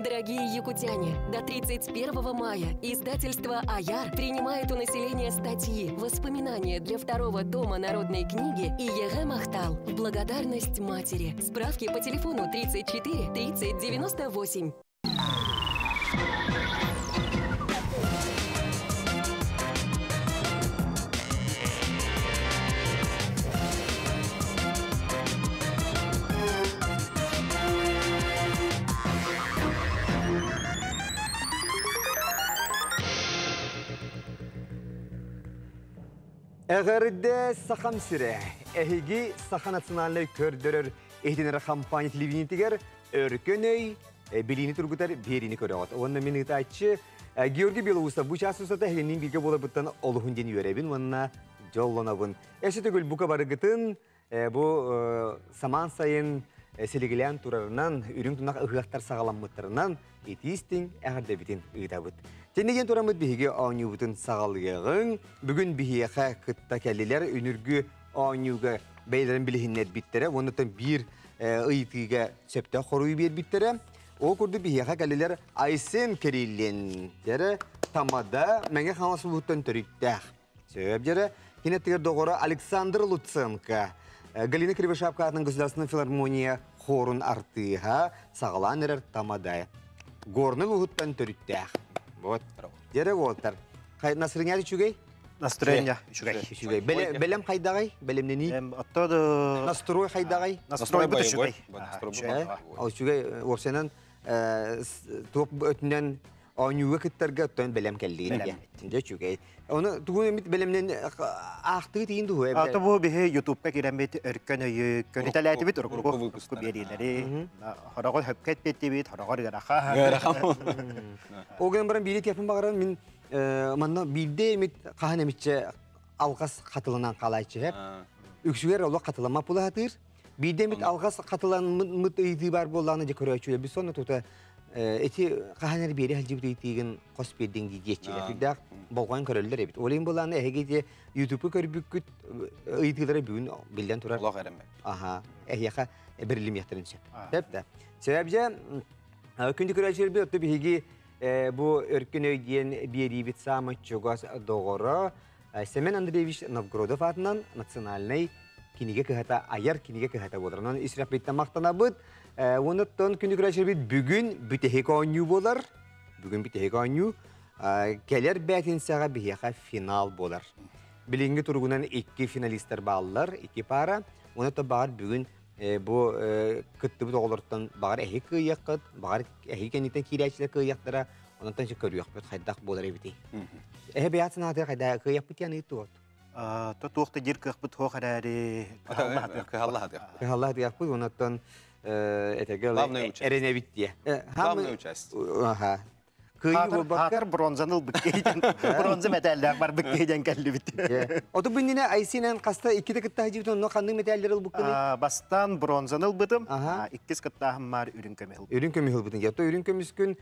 Дорогие якутяне, до 31 мая издательство «Аяр» принимает у населения статьи, воспоминания для второго тома народной книги и Егэ Махтал в благодарность матери. Справки по телефону 34 30 98. Эҕэрдэ Сахам сирэ! Эһиги Саха национальнай көрдөрөр иһитиннэрэр компания телевидениетигэр өркөн өй билиини тургутар биэриини көрөҕүт. Уонна мин ыытааччы Георгий Белоусов бу чаас устата эһигинниин бииргэ буоларбыттан олуһун диэн үөрэбин уонна дьоллонобун. Эсэ төгүл бука барыгытын бу самаан сайын силигилээн турарынан, үрүҥ тунах ыһыахтар саҕаламмыттарынан итиистиҥ эҕэрдэбитин ыытабыт. Тэнигэн тураммыт биһиги оонньуубутун саҕалыаҕыҥ. Бүгүн биһиэхэ кытта кэллилэр үнүргү оонньууга бэйэлэрин билиһиннэрбиттэрэ уонна биир ыйытыыга сөптөөх хоруйу биэрбиттэрэ. Ол курдук биһиэхэ кэллилэр Айсен Кириллин, дьэрэ Тамада Мэҥэ Хаҥалас улууһуттан төрүттээх. Сөп дьэрэ кинэтигэр доҕоро Александр Луценко, Галина Кривошапка аатынан Государственная филармония хорун артыыһа, саҕалаан эрэр Тамада. Горный улууһуттан төрүттээх. Вот. Дьэрэ уолтар. Настроение үчүгэй? Настроение үчүгэй. Үчүгэй. Бэлэм хайдаҕай? Бэлэмнэнии? Отто да Настрой хайдаҕай? Настрой бут үчүгэй. Ол үчүгэй уопсайынан туох өтүнэн оонньууга кыттарга оттон бэлэм кэллигин дьэ үчүгэй. Оны тугу эмит бэлэмнэн аахтыы тиин дуһу Ато бу биһи Ютубка киирэммит өркөн өйү көрүтэлээтибит урукку биэриилэри хороҕор хөпкө эппиэттибит хороҕор ыараха. Ол гынан баран биири тиэппин баҕаран мин манна биирдэ эмит хаһан эмитчэ алҕас хатыланан хаалааччы хэп. Үксүгэр олох хатылама пулаһатыыр. Биирдэ эмит алҕас хатыламмыт ыйытыы бар буоллаҕына дьэ көрөөччүлэр біз сонно тута эти хаһан эрэ биэри сылдьыбыт ыйытыыгын хос биэрдиҥ дии диэччилэр. Сүрдээх болҕойон көрөллөр эбит. Ол иһин буоллаҕына эһиги ити ютубка көрбүккүт ыйытыылара бүгүн биллэн турар. Олох эрэммэт. Аха, эһиэхэ бэриллимиэхтэрин сөп. Сөп да. Себеп дьэ күндү көрөөччүлэрбит отто биһиги бу Өркөн өй диэн биэриибит саамай чугас доҕоро Семен Андреевич Новгородов аатынан национальнай кинигэ кыһата айар кинигэ кыһата буолар. Онон ис сүрэхпиттэн махтанабыт. Онуттан күндү көрөөччүлэрбит бүгүн бүтэһик оонньуу буолар. Бүгүн бүтэһик оонньуу. Кэлэр бээтинсэҕэ биһиэхэ финал буолар. Билиҥҥи туругунан икки финалистар бааллар, икки пара. Онуттан баҕар бүгүн бу кыттыбыт оҕолортон баҕар эһи кыайыаххыт, баҕар эһи кэнниттэн киирээччилэр кыайыахтара, онтон көрүөхпүт хайдах буолар эбитий. Эһи бэйэт санаатыгар хайда кыайыахпыт диэн ыйыттыбыт. То туох да диир кыахпыт суох эрээри кыһаллаһатыахпыт. Кыһаллаһатыахпыт, онуттан этэргэ эрэнэбит диэ. Главная участь. Аха. Кыайыы буолбакка. Хаатар бронзаны ылбыт киһи бронза мэтээллээх барбыт киһи диэн кэллибит. Оту бүннүнэ Айсинен хаста иккитэ кытта сылдьыбыт онно ханнык мэтээллэри ылбыккыный? Бастаан бронзаны ылбытым, иккис кыттааһыммар үрүҥ көмүс ылбытым. Үрүҥ көмүс ылбытын. Ото үрүҥ көмүскүн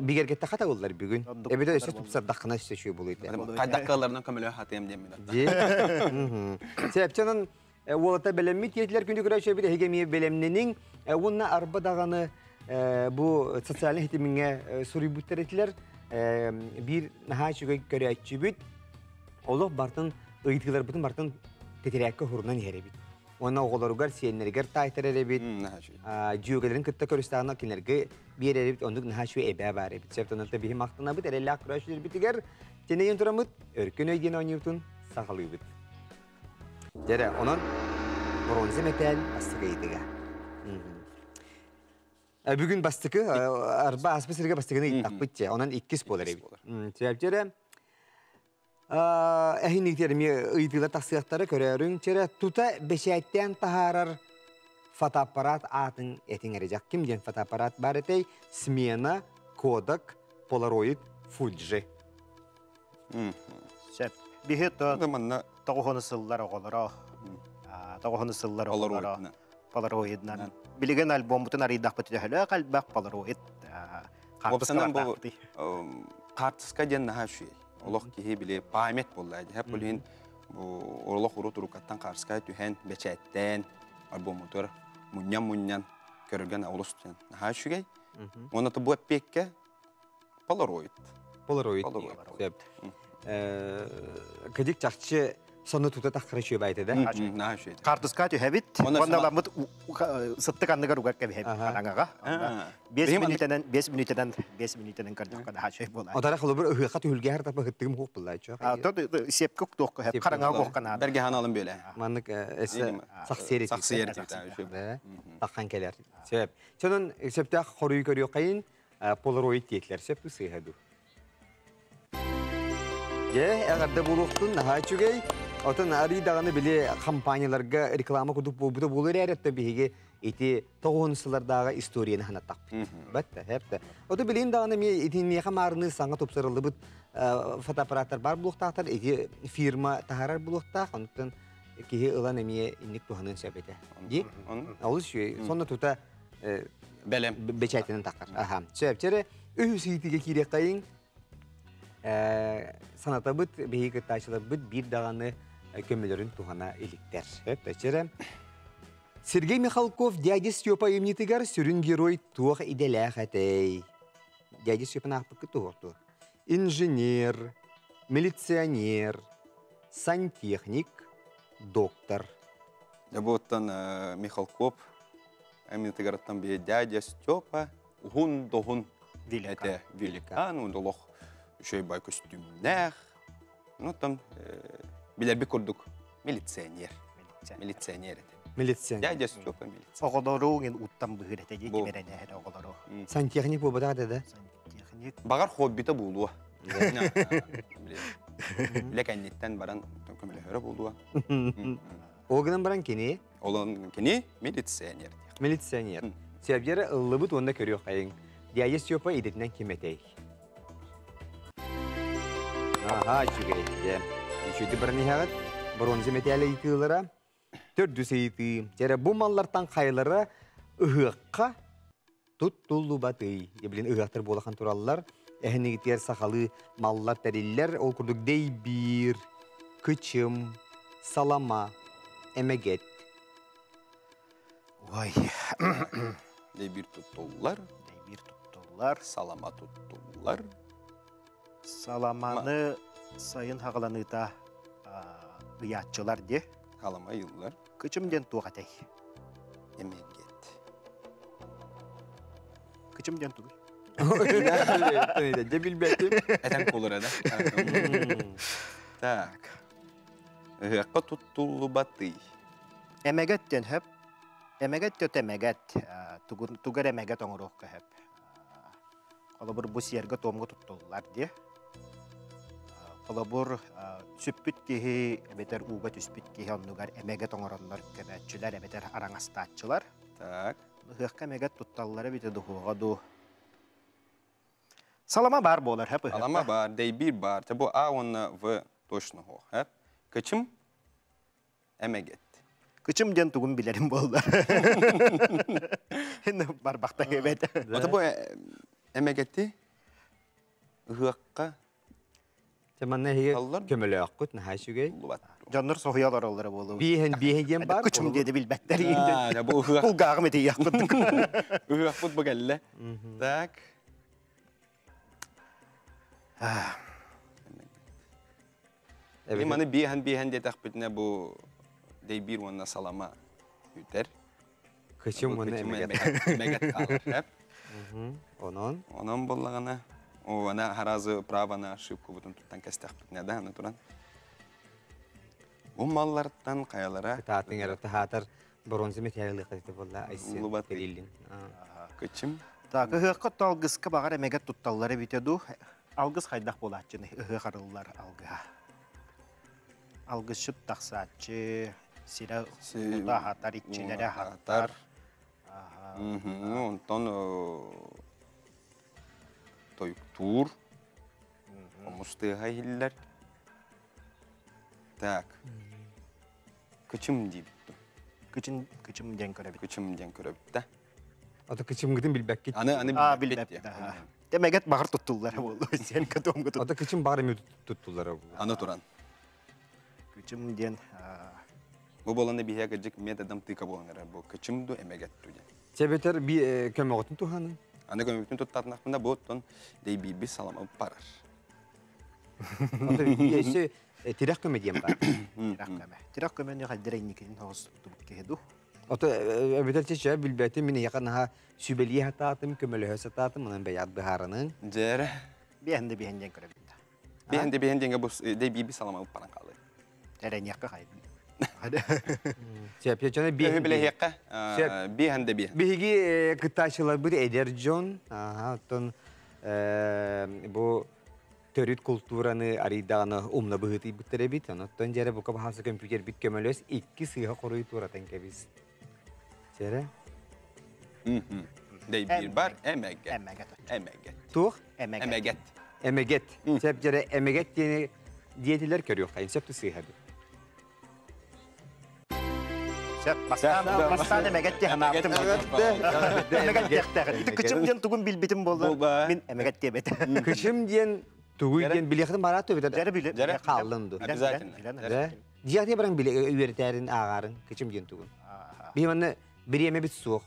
бигэргэттэххэ табыллар бүгүн. Эбэтэр өссө тупсардаххына өссө үчүгэй буолуо этэ. Хайдах кыалларынан көмөлөһө сатыам диэн мин. Сепчанан уолата бэлэммит диэтилэр күндү көрөөччүлэрбит эһиги эмиэ бэлэмнэниҥ уонна арба даҕаны бу социальнай ситимҥэ суруйбуттар этилэр биир наһаа үчүгэй көрөөччүбүт олох бартын ыйытыыларбытын бартын тэтэрээккэ уһурунан иһэр эбит уонна оҕолоругар сиэннэригэр таайтарар эбит дьүөгэлэрин кытта көрүстэҕинэ кинилэргэ биэрэр эбит оннук наһаа үчүгэй эбээ баар эбит сөп онон биһи махтанабыт эрэллээх көрөөччүлэрбитигэр тэнийэн тураммыт өркөн өй диэн оонньуубутун саҕалыыбыт. Дьэрэ, онон бронза мэтээл бастакы ыйытыга. Бүгүн бастакы, арба ааспыт сиргэ бастакыны ыйыттахпыт дьэ, онон иккис буолар эбит. Дьэрэ, эһиниитер эмиэ ыйытыылар тахсыахтара көрөөрүҥ чэрэ тута бэчээттээн таһаарар фотоаппарат аатын этиҥ эрэ дьак ким диэн фотоаппарат бар этэй смена кодак полароид фуджи Сөп. Биһи то тоҕуһуну сыллар оҕолоро. Тоҕуһуну сыллар оҕолоро. Полароидынан. Билигин альбоммутун арыйдахпыт төһөлөөх элбэх полароид Уопсанан бу хаартыска диэн наһаа үчүгэй. Олох киһи били память буолла. Дьэ бу иһин бу олох урут уруккаттан хаартыска түһэн, бэчээттээн, альбоммутугар мунньан-мунньан көрөргөн олус наһаа үчүгэй. Онно бу эппиэккэ Полароид. Полароид. Сөп. Кыдык чахчы сонно тута таххара үчүгэй да? Наһаа үчүгэй. Картуска түһэбит. Уонна ламмыт сыттык анныгар угар кэбиһэбит хараҥаҕа. 5 мүнүүтэнэн 5 мүнүүтэнэн 5 мүнүүтэнэн көрдөххө наһаа үчүгэй буолар. Отара холобур ыһыахха түһүлгэ хартапа ыһыттыгым хуох буллааччы. Сепке уктуохха хэп хараҥаҕа угуохха наада. Бэргэһэн алын бөле. Маннык эссе сахсиэр Сахсиэр Таххан кэлэр. Сөп. Чонон сөптөөх хоруй көрүөххэйин Полароид диэтилэр сөп сыыһа дуу? Дьэ, эҕэрдэ буолуохтун, наһаа үчүгэй. Отон арый даҕаны били компанияларга реклама курдук буолбута буолуо эрээри, оттон биһиги ити тоҕуһун сыллардааҕы историяны санаттахпыт. Бэтте, хэпте. Ото билин даҕаны эмиэ итинниэхэ маарыныы саҥа тупсарыллыбыт фотоаппараттар бар буолуохтаахтар, ити фирма таһаарар буолуохтаах, онтон киһи ылан эмиэ инник туһаныан сөп этэ. Ди? Олус үчүгэй. Сонно тута Бэлэм. Бэчээтинэн таххар. Аха. Сөп. Чэрэ үһүс ыйытыыга киириэххэйиҥ. Санатабыт, биһиги кыттааччыларбыт биир даҕаны көмөлөрүн туһана иликтэр. Сөп. Чэрэ Сергей Михалков «Дядя Степа» айымньытыгар сүрүн герой туох идэлээх этэй? Дядя Степаны аахпыккыт туһуохтуо. Инженер, милиционер, сантехник, доктор. Дьэ бу оттон Михалков Эмитыгарыттан бие дядя Степа уһун доһун этэ великан олох үчүгэй бай көстүүмнээх. Ну там билэрбит курдук милиционер. Милиционер этэ. Милиционер. Дядя Степа милиционер. Оҕолору ин уттан быһыр этэ дии кимэрэнэһэр оҕолору. Сантехник буолбатах да? Сантехник. Багар хоббита буолуо. Үлэ кэнниттэн баран көмөлөһөрө буолуо. Ол гынан баран кини Олон кини милиционер. Милиционер. Севгері ыллыбыт уонна көрүөххэйиҥ. Дядя Степа идэтинэн ким этэй? Аха, үчүгэй. Дьэ, үчүгэй баран иһэҕит. Бронза мэтээлэ ыйытыылара. Төрдүс ыйытыы. Дьэрэ бу маллартан хайлара ыһыахха туттуллубатый. Блин, ыһыахтар буолахан тураллар. Эһинигитигэр сахалыы маллар тэриллэр. Ол курдук дейбиир, кычым, салама, эмэгет. Ой. Дейбиир туттуллар. Дейбиир туттуллар. Салама туттуллар. Саламаны сайын хаҕаланыыта ыйааччылар дии. Халама ыйыллар. Кычым диэн туох этэй? Эмэгет. Кычым диэн тугуй? Дьэ билбэтим. Этэн кулура да. Так. Ыһыахха туттуллубатый. Эмэгет диэн хөп. Эмэгет төт эмэгет. Тугар эмэгет оҥоруохха хөп. Холобур бу сиэргэ-туомҥа туттуллар дии. Холобур сүппүт киһи эбэтэр ууга түспүт киһи оннугар эмэгэт оҥороннор көмөөччүлэр эбэтэр араҥастааччылар. Так. Ыһыахха эмэгэт тутталлара эбитэ духуоҕа дуу. Салама баар буолар, хэп ыһыахха. Салама баар, дэйбиир баар. Те бу А уонна В точно хоох, хэп. Кычым эмэгет. Кычым диэн тугун билэрим буолла. Барбахта эбэт. Ото бу эмэгети ыһыахха Чэ манна эһиги көмөлөөххүт наһаа үчүгэй. Дьоннор соһуйа олороллоро буолуо. Биэһэн биэһэн диэн бар. Кычым диэди билбэттэр. Бу ыһыах. Кулгааҕым этийиэхпит. Ыһыахпыт бу кэллэ. Так. Маны биэһэн биэһэн диэтэхпитинэ бу дэйбиир уонна салама үтэр. Кычым уонна эмэгэт. Хаалар. Онон? Онон буоллаҕына, о, ана харазы право на ошибку бутун туттан кэстэхпитинэ да, аны туран. Бу маллартан хайалара Таатын эрэ таһаатар бронза металлыха буолла Айсен Кириллин. Кычым. Так, ыһыахха алгыска баҕар эмэгэт тутталлар эбитэ дуу? Алгыс хайдах буолааччыный? Ыһыах арыллар алгыһа. Алгысчыт тахсааччы, сирэ ута аһатар, иччилэрэ аһатар. Онтон тойуктуур, хомус тыаһа иһиллэр. Так. Кычым диибит. Кычым, кычым диэн көрөбүт. Кычым диэн көрөбүт да. Ата кычымгытын билбэккит. Аны аны Аа билбэт. Темегет баҕар туттуллара буолуо. Сен кытомга тут. Ата кычым баҕар эми туттуллара буолуо. Аны туран. Кычым диэн Бу боланы биһиэ кыдьык методом тыка буолан эрэр бу кычым ду эмегет ду диэн. Чэбэтэр би көмөҕөтүн туһанын. Аны көмөбүтүн туттатынахпына бу оттон дэйбиирбит салама барар. Өссө тирэх көмө диэн бар. Тирэх көмө. Тирэх көмөнү хайдара инникитин тоҕус туттубут киһи ду. Ото эбэтэр чэ билбэтим мин эйиэхэ наһаа сүбэлии сатаатым, көмөлөһө сатаатым, онон бэйэҕит быһаарыныҥ. Дьээрэ. Биэһэн да биэһэн диэн көрөбүт да. Биэһэн да биэһэн диэҥҥэ бу дэйбиирбит салама баран хаалыы. Эрэниэххэ хайдын. Сөп, дьоно биэһэн билэһиэххэ. Биэһэн да биэһэн. Биһиги кыттааччыларбыт эдэр дьон, оттон бу төрүт култуураны арыйдаҕына умна быһыытыйбыттар эбит. Оттон дьэрэ бука баһааса көмпүүтэрбит көмөлөс икки сыыһа хоруй туоратан кэбис. Сэрэ? Дэйбиир бар, эмэгэт. Эмэгэт. Эмэгэт. Туох? Эмэгэт. Эмэгэт. Сөп дьэрэ эмэгэт диэни диэтилэр көрүөххэ. Сөп сыыһа ду. Сөп, бастаан, бастаан эмэгэт диэн анаабытым. Эмэгэт диэхтээх. Ити кычым диэн тугун билбитим буолла. Мин эмэгэт диэбэт. Кычым диэн тугуй диэн билиэхтин бараат төбөтө. Дьэрэ биле. Дьэрэ хааллын ду. Обязательно. Дьиэхте баран биле үөрэтээрин ааҕарын кычым диэн тугун. Биһи манна бириэмэбит суох.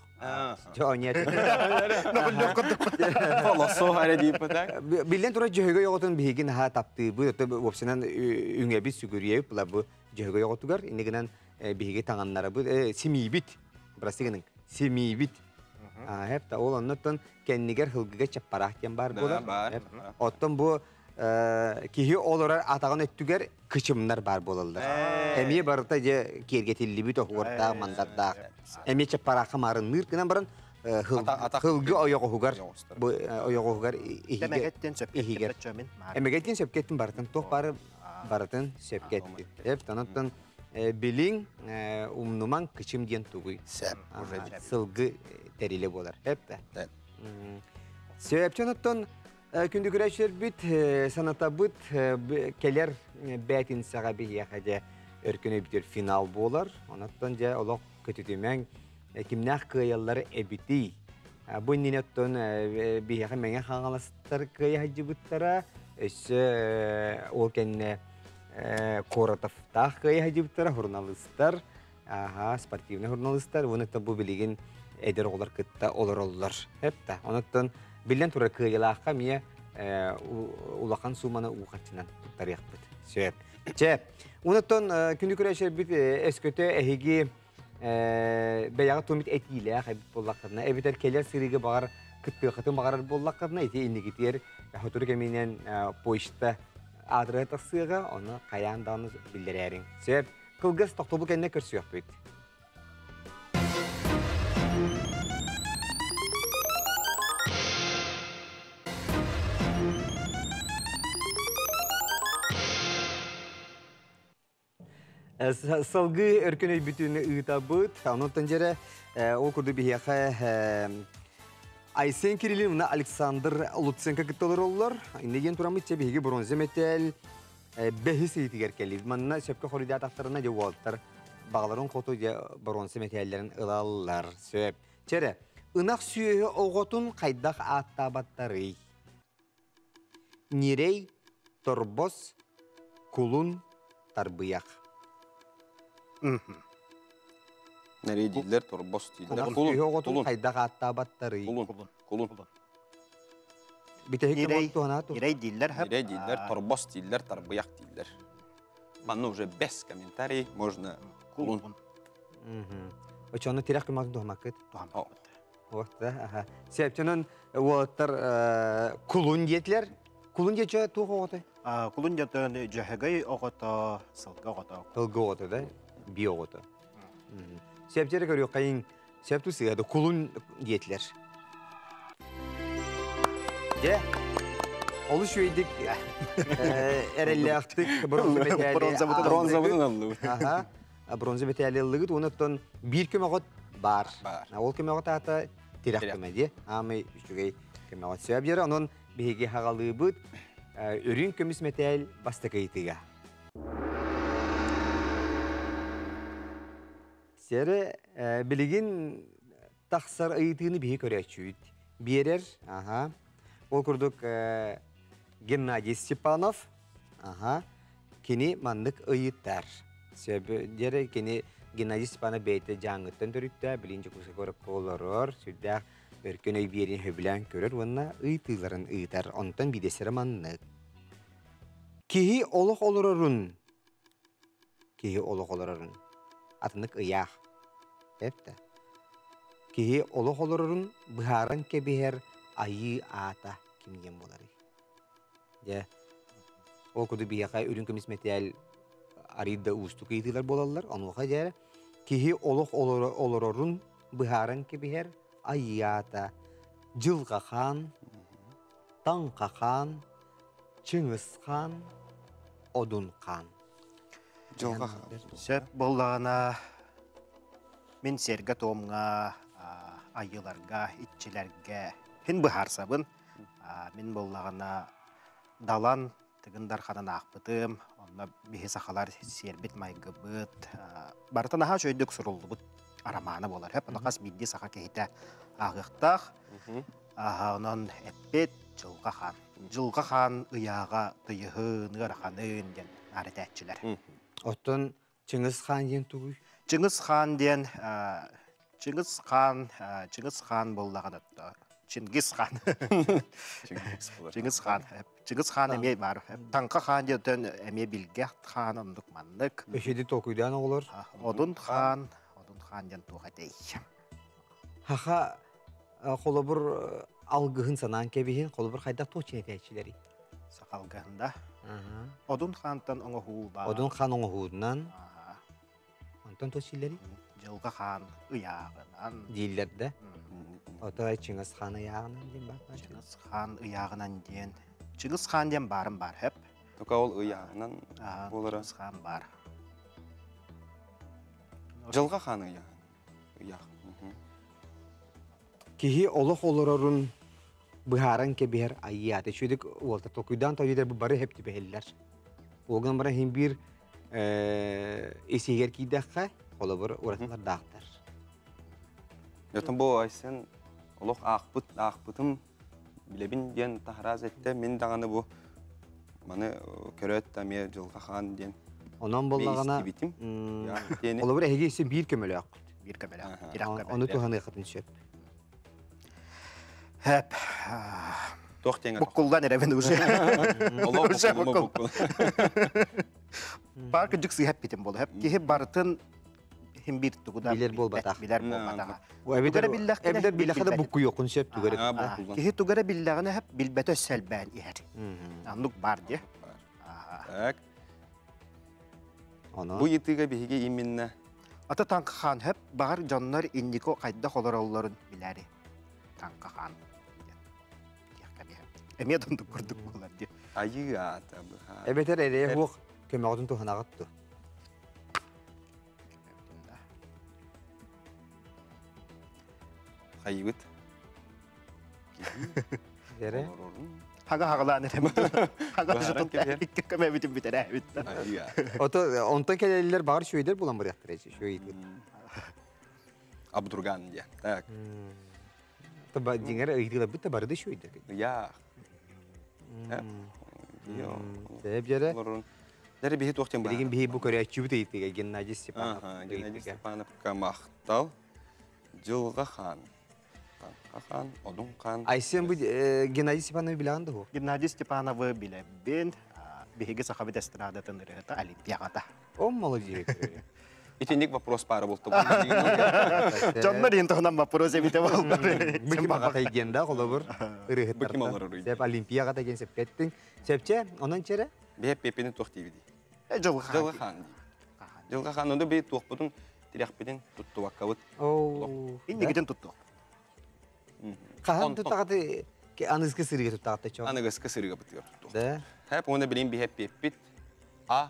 Биллэн турар дьөһөгөй оҕотун биһиги наһаа таптыыбыт, уопсайынан үҥэбит, сүгүрүйэбит була бу дьөһөгөй оҕотугар. Инньэ гынан биһиги таҥаннарабыт, симиибит, прости гыныҥ, симиибит. Хэп ол оннуттан кэннигэр һылгыга чаппараах диэн баар буолар. Оттон бу киһи олорор атаҕын өттүгэр кычымнар баар буолаллар. Эмиэ барыта дьэ киэргэтиллибит оһуордаах, мандардаах. Эмиэ чаппараахха маарынныыр гынан баран хылгы ойоҕоһугар бу ойоҕоһугар иһигэр эмэгэттин сөпкеттин барытын туох бары барытын сөпкө эттин. Эп онтон билиҥ умнумаҥ кычым диэн тугуй. Сылгы тэрилэ буолар. Эп да. Сөпчөн оттон Күндү көрөөччүлэрбит, санатабыт кэлэр бээтинсэҕэ биһиэхэ дьэ өркөн өйбүтүгэр финал буолар. Онон дьэ олох көтүтүмэҥ, кимнээх кыайаллар эбитий? Бу иннинэ оттон биһиэхэ Мэҥэ Хаҥаластар кыайа сылдьыбыттара, өссө ол кэннэ Коротовтаах кыайа сылдьыбыттара, суруналыыстар, аха, спортивнай суруналыыстар, уонна бу билигин эдэр оҕолор кытта олороллор. Эп да. Онуттан биллэн турар кыайылаахха эмиэ улахан сууманы уу харчынан туттарыахпыт. Сөп. Чэ, онуттан күнү көрөчөрбүт өскөтө эһиги бэйэҕэ тумит этиилээх эбит буоллаххытына, эбэтэр кэлэр сырыыга баҕар кыттыаххытын баҕарар буоллаххытына, ити иннигитигэр сотору кэминэн почта аадырыһа тахсыаҕа, ону хайаан даҕаны биллэрээриҥ. Сөп. Кылгас тохтобул кэннэ көрсүөхпүт. Салгыы өркөн өйбүтүн ыытабыт. Онон дьэрэ ол курдук биһиэхэ Айсен Кириллин уонна Александр Луценко кытта олороллор. Иннэ диэн тураммыт чэ биһиги бронза мэтээл бэһис ыйытыгар кэллибит. Манна сөпкө хоруйдаатахтарына дьэ уолаттар баҕаларын хоту дьэ боруонса мэтээллэрин ылаллар. Сөп. Чэрэ, ынах сүөһү оҕотун хайдах ааттаабаттарый? Ньирэй, торбос, кулун, тарбыйах. Нэрей дииллэр, торбос дииллэр. Ынах сүөһү оҕотун хайдах ааттаабаттарый? Кулун. Кулун. Бүтэһик Ньирэй, туһанаат ньирэй дииллэр. Ньирэй дииллэр, торбос дииллэр, тарбыйах дииллэр. Манна уже без комментарий можно кулун. Очону тирэх күматын туһамаккыт. Туһаммаппыт. Вот, да, аха. Септенон уолаттар кулун диэтилэр. Кулун диэчэ туох оҕото? Кулун диэтэн дьөһөгөй оҕото, сылгы оҕото. Сылгы оҕото, да? Би оҕото. Септері көрүөххэйин Сөп сыһыада кулун диэтилэр. Дьэ, олус үчүгэйдик эрэллээхтик бронза мэтээли Бронзабытын аллыбыт. Аха, бронза мэтээли ыллыгыт. Онуттан биир көмөҕөт баар. Ол көмөҕөт аата тирэх көмө дии. Аамай үчүгэй көмөҕөт сөп дьэр. Онон биһиги хаҕалыыбыт үрүҥ көмүс мэтээл бастакы ыйытыга. Сэрэ билигин тахсар ыйытыыны биһи көрөөччүбүт биэрэр. Аха. Ол курдук Геннадий Степанов аха, кини маннык ыйытар. Сөбү диэри кини Геннадий Степанов бэйэтэ дьааҥыттан төрүттээх, билигин Дьокуускай куоракка олорор, сүрдээх. Өркөн өй биэрин хөбүлээн көрөр уонна ыйытыыларын ыытар. Онтон биирдэстэрэ маннык. Киһи олох олорорун киһи олох олорорун атынык ыйаах. Эптэ. Киһи олох олорорун быһааран кэбиһэр айыы аата ким диэн буоларый? Дьэ, ол курдук биһиэхэ үрүҥ көмүс мэтээл арыый да уустук ыйытыылар буолаллар. Онуоха дьэ киһи олох олорорун быһааран кэбиһэр айыы аата Дьылҕа хаан, Таҥха хаан, Чыҥыс хаан, Одун хаан. Дьылҕа хаан. Сөп буоллаҕына мин сиэргэ-туомҥа, айыыларга, иччилэргэ хин быһаарсабын. Мин буоллаҕына Далан Тыгын Дарханын аахпытым, онно биһи сахалар сиэрбит майгыбыт барыта наһаа үчүгэйдик суруллубут арамаана буолар. Хөп, ону хас биирдии саха киһитэ ааҕыахтаах. Онон эппит Дьылҕа хаан. Дьылҕа хаан ыйааҕа тыйыһын, ыараханын диэн наар этээччилэр. Оттон Чыҥыс хаан диэн тугуй? Чыҥыс хаан диэн Чыҥыс хаан Чыҥыс хаан буоллаҕына Чингис хаан. Чыҥыс хаан. Чыҥыс хаан эмиэ баар. Таҥха хаан диэн эмиэ билгэ хаан оннук маннык. Өһүдү толкуйдаан оҕолор. Одун хаан, Одун хаан диэн туох этэй? Хаха холобур алгыһын санаан кэбиһин, холобур хайдах туох чинэтээччилэрий? Саха алгыһында. Одун хаантан оҥоһуу баар. Одун хаан оҥоһуутунан. Онтон туох сииллэрий? Дьылҕа хаан ыйааҕынан. Дииллэр да. Отой Чыҥыс хаан ыйааҕынан диэн баар. Чыҥыс хаан ыйааҕынан диэн. Чыҥыс хаан диэн баарым баар, хөп. Тока ол ыйааҕынан буолара. Чыҥыс хаан баар. Дьылҕа хаан ыйааҕын. Ыйаах. Киһи олох олорорун быһааран кэбиһэр айыы аата. Үчүгдүк уолта толкуйдаан тоойудар бу бары хэп түбэһэллэр. Уоган баран иһин биир исигэр киирдэххэ, холобур уратылардаахтар. Йотун бу Айсен олох аахпыт аахпытым билэбин диэн таһараас эттэ. Мин даҕаны бу маны көрөөт да эмиэ дьылҕа хаан диэн Онон буоллаҕына холобур эһиги иссе биир көмөлөөххүт. Биир көмөлөөх. Ону туһаныаххытын сөп. Хэп. Туох диэҥ Буккуллан эрэбин уже. Уже буккул. Бар кырдьык сыыһа эппитим буолуо. Киһи барытын хим биир тугу да билэр буолбатах. Билэр буолбатаҕа. Эбэтэр эбэтэр билэхэ да буккуйуоххун сөп тугу эрэ. Киһи тугу эрэ биллэҕинэ хэп билбэтэ өссө элбээн иһэр. Оннук бар диэ. Так. Бу ыйытыыга биһиги именно Ата Таҥха хаан хөп баҕар дьоннор инники хайдах олороллорун билээри Таҥха хаан эмиэ дондук курдук буолар дии. Айыы аата быһа. Эбэтэр эрэйэ суох көмөҕүтүн туһанаҕыт дуо? Хайыбыт. Эрэ. Хага хагалаан эрэ. Хага жутун икки көмөбүтүн бүтэрээбит. Ото онтон кэлэллэр баҕар шүйдер булан барыахтар эчи шүйдер. Абдурган диye. Так. Таба диңер ыйдылар бит барды шүйдер. Я. Себеп жере. Дәре биһи туохтен бар. Билигин биһи бу көрөөччүбүт ыйытыга Геннадий Степанов. Геннадий Степанов махтал. Жылға хан. Таҥха хаан, Одун хаан. Айсен бу Геннадий Степановы билэҕин да Геннадий Степановы билэбин. Биһиги сахабыт эстрадатын ырыата Олимпиаҕата. О, молодец. Итинник вопрос пара болту. Дьоннор иһин туһунан вопрос эбитэ буоллар. Бу ким диэн да холобур Бу ким олорор Сеп Олимпиаҕата диэн сепкеттиң. Сепче, онон чере? Бэһэ пепени туох диибиди. Дьылҕа хаан. Дьылҕа хаан дии. Дьылҕа хаан онду би туохпутун тирэхпитин туттубаккабыт. Иннигитин туттуох. Хаһан туттаҕаты аныгыскы сырыыга туттаҕата чо. Аныгыскы сырыыга бытыгар туттуох. Да. Хэп уонна билин биһэп пеппит А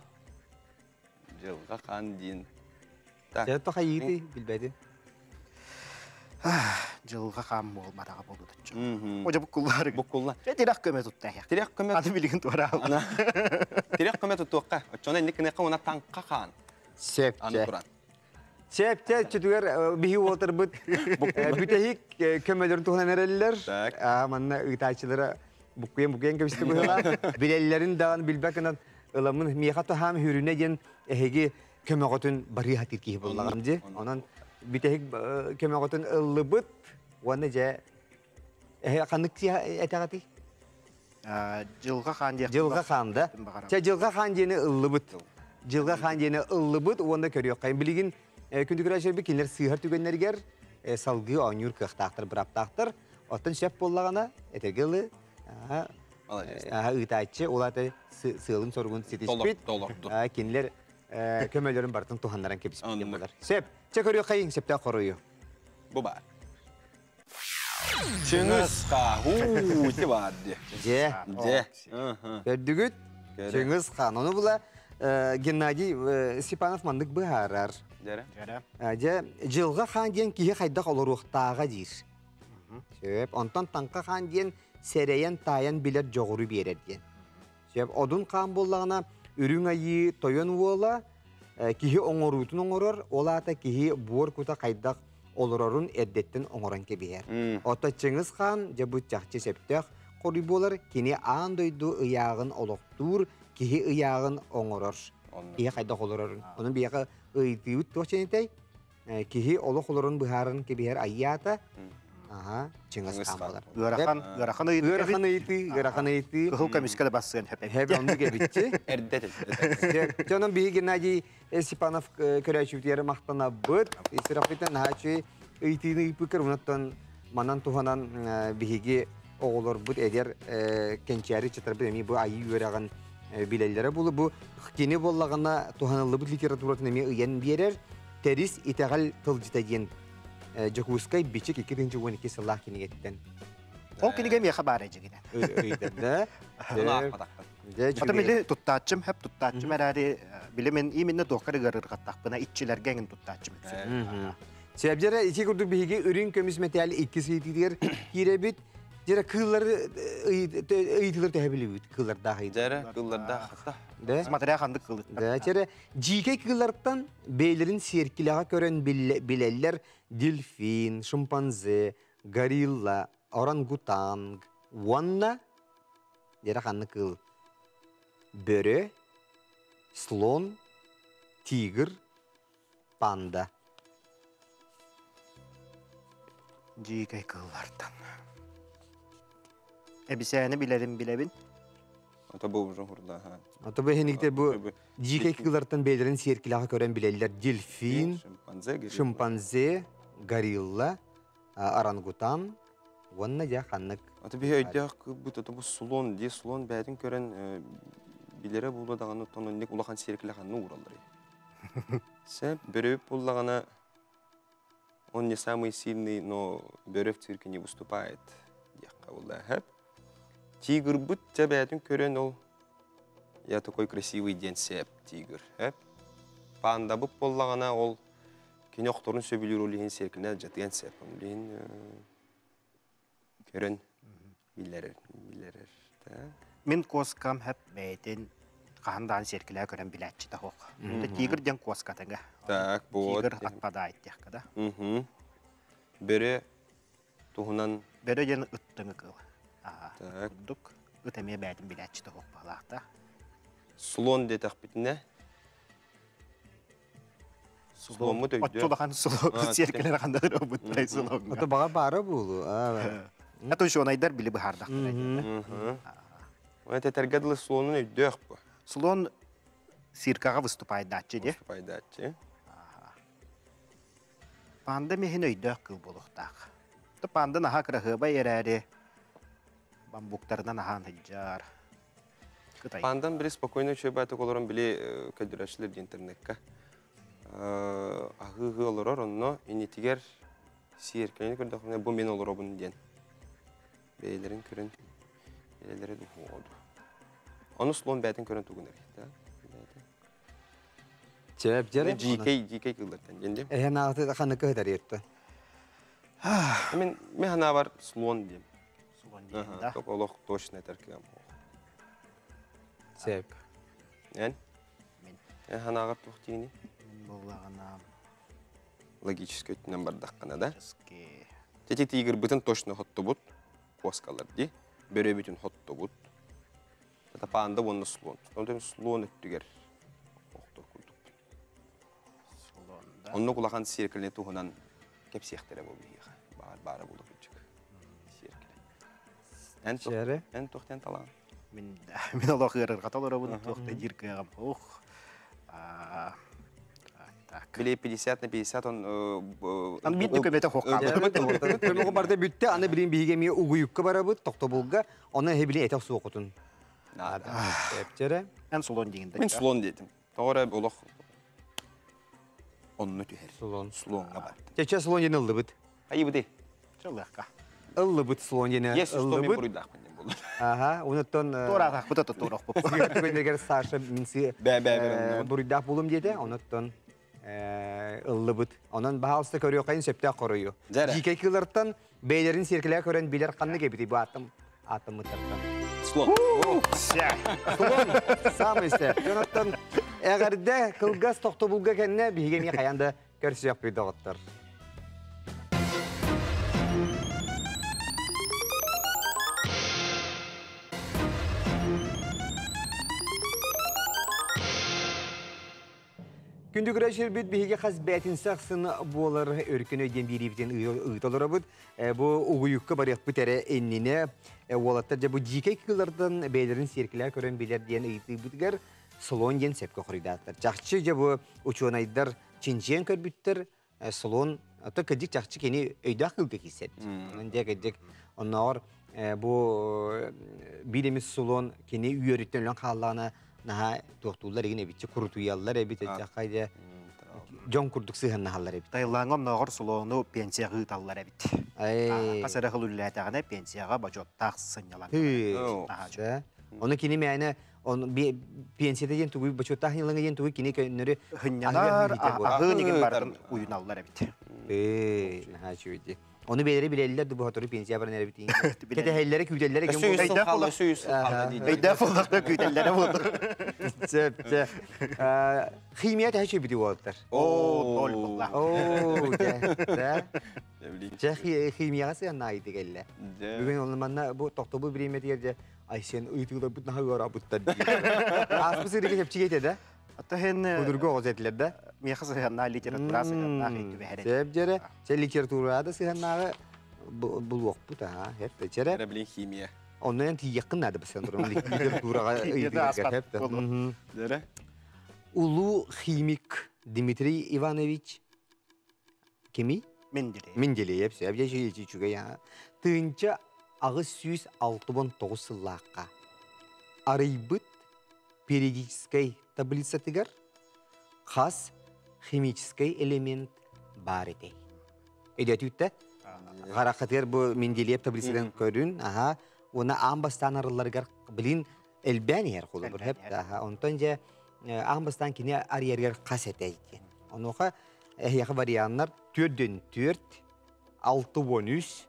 Дьылҕа хаан диэн. Так. Дьэ тохайыыты билбэтим. Дьылҕа хаан буолбатаҕа буолутуччу. Ожа буккуллаары. Буккулла. Дьэ тирэх көмө тутта. Тирэх көмө. Аны билигин туораал. Тирэх көмө туттуохха. Оччоно инник кыныахха уна таҥха хаан. Сеп. Аны туран. Сеп чүтүгэр биһи уолтарбыт бүтэһик көмөлөрүн туһунан эрэллэр. Манна ыытааччылара буккуйан буккуйан кэбисти быһыылаах. Билэллэрин даҕаны билбэт гынан ыламмын миэхэ тоһаам хүрүнэ диэн эһиги көмөҕөтүн барыы хатыр киһи буоллаҕым дии. Онон бүтэһик көмөҕөтүн ыллыбыт уонна дьэ Ханнык этэҕэтий? Дьылҕа хаан диэх. Дьылҕа хаан да. Чэ дьылҕа хаан диэни ыллыбыт. Дьылҕа хаан диэни ыллыбыт уонна көрүөххэйин. Билигин күндү көрөөччүлэрбит кинилэр сыыһар түгэннэригэр салгыы оонньуур кыахтаахтар, бырааптаахтар. Оттон сөп буоллаҕына, этэргэ ылы ыытааччы ол аата сыалын-соругун ситиспит. Кинилэр көмөлөрүн барытын туһаннаран кэбиспит диэн буолар. Сөп. Чэ көрүөххэйиҥ сөптөөх хоруйу. Бу баар. Чыҥыс хаан. Уу, ити баар дии. Дьэ. Дьэ. Көрдүгүт? Чыҥыс хаан. Ону була Геннадий Степанов маннык быһаарар. Дьэрэ. Дьэ, дьылҕа хаан диэн киһи хайдах олоруохтааҕа диир. Сөп. Онтон таҥха хаан диэн сэрэйэн таайан билэр дьоҕуру биэрэр диэн. Сөп. Одун хаан буоллаҕына үрүҥ айыы тойон уола киһи оҥоруутун оҥорор, ол аата киһи буор кута хайдах олорорун эрдэттэн оҥорон кэбиһэр. Оттон Чыҥыс хаан дьэ бу чахчы сөптөөх хоруй буолар, кини аан дойду ыйааҕын олохтуур, киһи ыйааҕын оҥорор. Киһи хайдах олорорун. Онон биһиэхэ ыйытыыбыт туох чэнитэй? Киһи олох олорон быһааран кэбиһэр айаата аха Чыҥыс хаан буолар. Ыарахан, ыарахан ыйытыы. Ыарахан ыйытыы, ыарахан ыйытыы. Кыһыл көмүскэ да бассыан хөп. Хэп оннук эбитчи. Эрдэ Дьонон биһи Геннадий Степанов көрөөччүбүтүгэр махтанабыт. Исрафитен наһаа ыйытыыны ыйыппыккар онуттан манан туһанан биһиги оҕолорбут эдэр кэнчээри ыччаттарбыт эмиэ бу айыы үөрэҕин билэллэрэ буолу. Бу кини буоллаҕына туһаныллыбыт литературатын эмиэ ыйан биэрэр. Тэрис итэҕэл тылдьыта диэн Дьокуускай Бичик 2012 сыллаах кинигэттэн. Ол кинигэ миэхэ баар эдьигинэн. Ыйдырда. Ата мили туттааччым, хэп туттааччым эрээри били мен именно туохкар ыарырҕаттахпына иччилэргэ эҥин туттааччым. Сәбдьэрэ ити курдук биһиги үрүҥ көмүс мэтээл иккис ыйытыытыгар киирэбит. Дьэрэ кыыллары ыйытыылар төһө билибит кыыллардаах ыйытыы. Дьэрэ кыыллардаах хата. Да. Смотря ханнык кыылыттар. Да, чэрэ дьиикэй кыыллартан бэйэлэрин сиэркилэҕэ көрөн билэллэр дельфин, шимпанзе, горилла, орангутанг уонна дьэрэ ханнык кыыл бөрө, слон, тигр, панда. Дьиикэй кыыллартан. Эбисээни билэрин билэбин. Ата бу уже хурда. Ата бу хеникте бу дьиикэй кыыллартан бэйэлэрин сиэркилэҕэ көрөн билэллэр дельфин, шимпанзе, горилла, орангутан уонна дьэ ханнык. Ата биһи өйдөөх кыылбыт ата бу слон дии слон бэйэтин көрөн билэрэ буолуо даҕаны оттон оннук улахан сиэркилэ ханна уураллар. Сеп бөрөбүт буллаҕына он не самый сильный, но бөрө в цирке не выступает диэххэ буолла хэп. Тигрбыт дьэ бэйэтин көрөн ол я такой красивый диэн сеп тигр хэп. Пандабыт буоллаҕына ол кини охторун сөбүлүүр ол иһин сиэркилэ дьатыан сеп. Ол иһин көрөн биллэрэр биллэрэр Мин куоскам хэп бэйэтин хаһан даҕаны сиэркилэ көрөн билээччитэ суох. Тигр диэн куоскатыга. Так, вот. Тигр отпадает диэххэ да. Бөрө туһунан Бөрө диэн ыттыҥы кыыл. Так. Курдук ыт эмиэ бэйэтин билээччитэ суох баалаахта. Слон диэтэхпитинэ Сломмут өйдөө. Оччолохан сиэркилэр ханнар ылбыттай слонга. Ото баҕа баара буолу. Ато учуонайдар били быһаардахтара. Оны тэтэргэ дылы слонун өйдөөх бу. Слон циркаҕа выступайдааччы де. Выступайдааччы. Панда миһин өйдөөх кыыл буолуохтаах. Панда наһаа кыраһыабай эрээри бамбуктарынан аһаан сылдьар. Кытай. Пандан били спокойно үчүгэй олорон били көдүрөөчүлэр ди интернекка. Аһыы олорор онно инитигэр сиэркилэни көрдөхүнэ бу мен олоробун диэн бэйэлэрин көрөн бэйэлэрэ духуоду. Ону слон бэйтин көрөн тугун эрэ. Чэп дьэрэ. Дьиикэй дьиикэй кыллартан диэн дим. Эһэн ааты ханнык кыһытар ертө. Мен мен ханабар слон дием. Слон диэн да. Только олох точно этэр кыам. Сеп. Эн? Мин. Эн ханаагар туох диини? Мин буоллаҕына Логический өттүнэн бардаххына да. Тети тигрбытын точно хоттубут. Куоскалар ди. Бөрөбүтүн хоттубут. Это панда уонна слон. Онтон слон өттүгэр охтор курдук. Слон да. Оннук улахан сиэркилэ туһунан кэпсиэхтэрэ бу биһиэхэ. Баар баара буолар кырдьык. Сиэркилэ. Эн Чээрэ. Эн туохтан талаан? Мин мин олох ыарырҕата олоробун туох да диир кыаҕым суох. Так. Били 50 на 50 он Ан биир да көмөтө суох хаалла. Көмөҕө барда бүттэ, аны билин биһиги эмиэ угуйукка барабыт, тохтобулга, оны эһи били этэх суохутун. Наада. Эпчэрэ. Эн слон диигин да. Мин слон диэтим. Тоҕо эрэ олох онно түһэр. Слон. Слоҥҥа бардым. Чече слон диэн ыллыбыт. Айыбыты. Чылыахка. Ыллыбыт слон диэн Если что, мен ыллыбыт. буруйдаахпын диэн буолла. Аха, онуттан Туораатахпыт ото туорахпыт. Күннэргэр Саша минси Бэ бэ бэ. буруйдаах булум диэтэ, онуттан ыллыбыт. Онон баһаалыста көрүөххайын сөптөөх хоруйу. Дьэрэ. Дьиикэй кыылартан бэйэлэрин сиэркилэҕэ көрөн билэр ханнык эбитий бу ааттам ааттаммыттартан. Слон. Слон самый сөп. Онуттан эҕэрдэ кылгас тохтобулга кэннэ биһиги эмиэ хайаан да көрсүөхпүт доҕоттор. Күндү көрөөччүлэрбит биһиги хас бээтинсэ ахсын буолар өркөн өй диэн биэриибитин ыыта олоробут. Бу угуйукка барыахпыт эрэ иннинэ уолаттар дьэ бу дьиикэй кыыллартан бэйэлэрин сиэркилэ көрөн билэр диэн ыйытыыбытыгар слон диэн сөпкө хоруйдааттар. Чахчы дьэ бу учуонайдар чинчийэн көрбүттэр слон ото кырдьык чахчы кини өйдөөх кыылга киирсэр. Онон дьэ кырдьык оннооҕор бу биир эмис слон кини үөрүттэн өлөн хааллаҕына наһаа туохтууллар игин эбитчи курутуйаллар эбит эттэххэ дьэ дьон курдук сыһыаннаһаллар эбит. Таилаҥҥа оннооҕор слону пенсияҕа ыыталлар эбит. Хас эрэ сыл үлэлээтэҕинэ пенсияҕа бочуоттаах сынньалаҥ. Ону кини мээнэ он пенсията диэн тугуй бочуоттаах сынньалаҥа диэн тугуй кини көннөрү Сынньанар, аһыы нигин барын уйуналлар эбит. Наһаа үчүгэй. Ону бэйэлэрэ билэллэр да бу пенсия баран эрэбит. Кэтэһэллэрэ, күүтэллэрэ ким Өссө үс сыл хаалла, өссө үс сыл хаалла дии. Өйдөөх буоллахта күүтэллэрэ буоллар. Сөп, сөп. Химия төһө үчүгэй буолаттар. Оо, ноль буолла. Оо, дьэ, да. Дьэ, химияҕа сыһыаннаах кэллэ. Бүгүн ол манна бу тохтобул бириэмэтигэр дьэ Айсен ыйытыыларбыт наһаа ыараабыттар диир. Ааспыт сырыыга чэпчэки этэ да? Ата хен Удургу оҕус этилэр да? Миэхэ сыһыаннаах литература сыһыаннаах түбэһэр. Сөп дьэрэ. Чэ литератураҕа да сыһыаннааҕы булуохпут аха. Хэп чэрэ. Эрэ билин химия. Онно эн тиийиэххин наада басан туран литератураҕа ыйытыыга хэп Дьэрэ. Улуу химик Дмитрий Иванович кими? Менделеев. Менделеев сөп дьэ үчүгэй аа. Тыынча 869 сыллаахха арыйбыт периодическай таблицатыгар хас химическэй элемент баар этэй? Өйдөтүүттэ? Хараххатыгар бу Менделеев таблицатын көрүн, аха, уонна аан бастаан арылларыгар билин элбээн иһэр холобур хэп аха онтон дьэ аан бастаан кини арыйарыгар хас этэй диэн. Онуоха эһиэхэ варианнар төрдүн төрт, 6 13,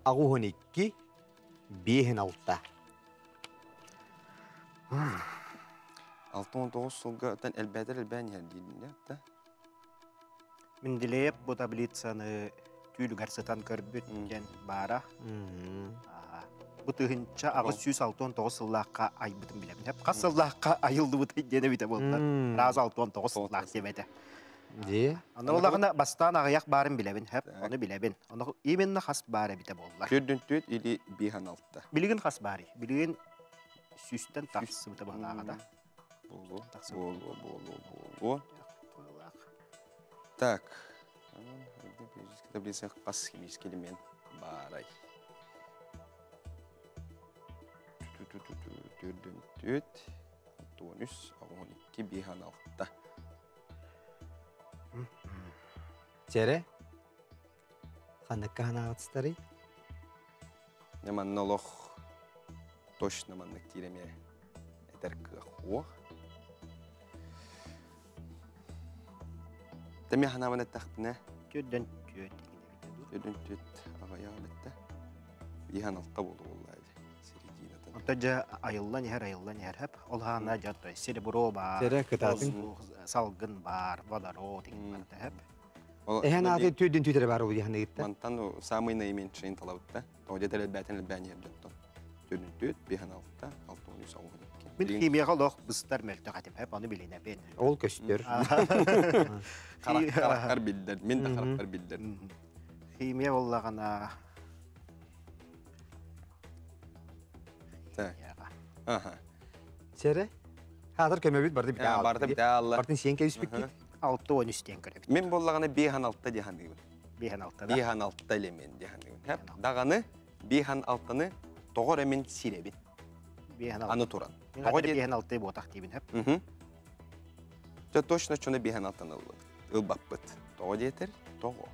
82, 5 6. 69 сылга оттон элбээтэр элбээн иһэр дииллэр да. Менделеев бу таблицаны түүлүгэр сытан көрбүт диэн баара. Бу 1869 сыллаахха айбытын билэбин. Хас сыллаахха айыллыбыт диэн эбитэ буоллар. Раз 69 сыллаах диэбэтэ. Дии. Аны олаҕына бастаан аҕыйах баарын билэбин, хэп, ону билэбин. Ону именно хас баар эбитэ буоллар. 4 4 или 5 6. Билигин хас баарый? Билигин сүүстэн тахсыбыта быһылааҕа Буолуо, буолуо, буолуо, буолуо. Так. Таблица хас химический элемент баарай. Төрдүн түт, 13, 12, 5 6. Чэрэ? Ханныкка ханаҕытстарый? Не манна олох точно маннык тииреме этэр кыах уох. Тэми ханабын эттахпына. Төрдөн түөт. Төрдөн түөт аҕайаҕа бетте. 5 6 болу боллайды. Серединатын. Онто дьэ айыллан иһэр, айыллан иһэр хэп. Ол хаана дьэ серебро баар, Сере кытаатын. Салгын баар, водород деген барыта хэп. Эһэн аты түрдүн түтэрэ бар ол яхны итте. Мантан самый наименьший талабытта. Тоҕо дьэ элбээтин элбээн иһэр дьонтон. Төрдүн түөт, 5 6, 6 13, 12. Мин химияҕа олох быстар мөлтөх этим хэп, ону билинэбин. Ол көстөр. Харахтар билдер, мин да харахтар билдер. Химия боллаҕына. Так. Аха. Сere. Хатыр көмөбүт барды бите алды. Барда бите алла. Бартын сен кебиспиккит. 6-13 диэн көрөбүт. Мен боллагана 5-6 диханыбын. 5-6 да. 5-6 элемент диханыбын. Хеп, даганы 5-6-ны тоғор эмен сиребин. 5-6. Аны туран. Мен Тоҕо хатыр 5-6 ботах дейбин хеп. Жа точно чоны 5-6-ны ылбыт. Ылбаппыт. Тоҕо диэтер, тоҕо.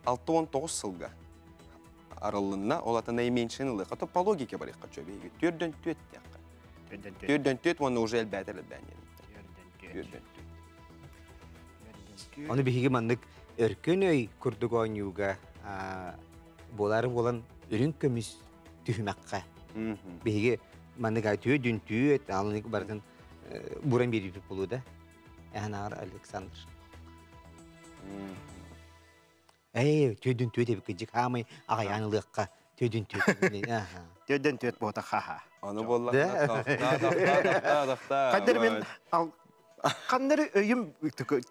6-19 сылга арыллынна, ол ата наименьшин ылы. Хато по логике бар икка чөбейги. Түрдөн төт тиякка. Түрдөн төт. Түрдөн төт, оны уже элбәтер элбәнер. Түрдөн төт. Түрдөн төт. Түрдөн төт. Оны биһиги маннык өркөн өй курдук оонньууга болары болан үрүн көмүс түһүмэккэ. Биһиги маннык ай түйө дүн түйөт, алыны бартын буран берипит болу да. Әһән Александр. Эй, түйөдүн түйөт эбик кыжык хамай ағаянылыққа түйөдүн түйөт. Аха. Түрдөн төт ботах ха-ха. Аны боллагана тахта, тахта, тахта. Кандыр мен ал Кандыр өйүм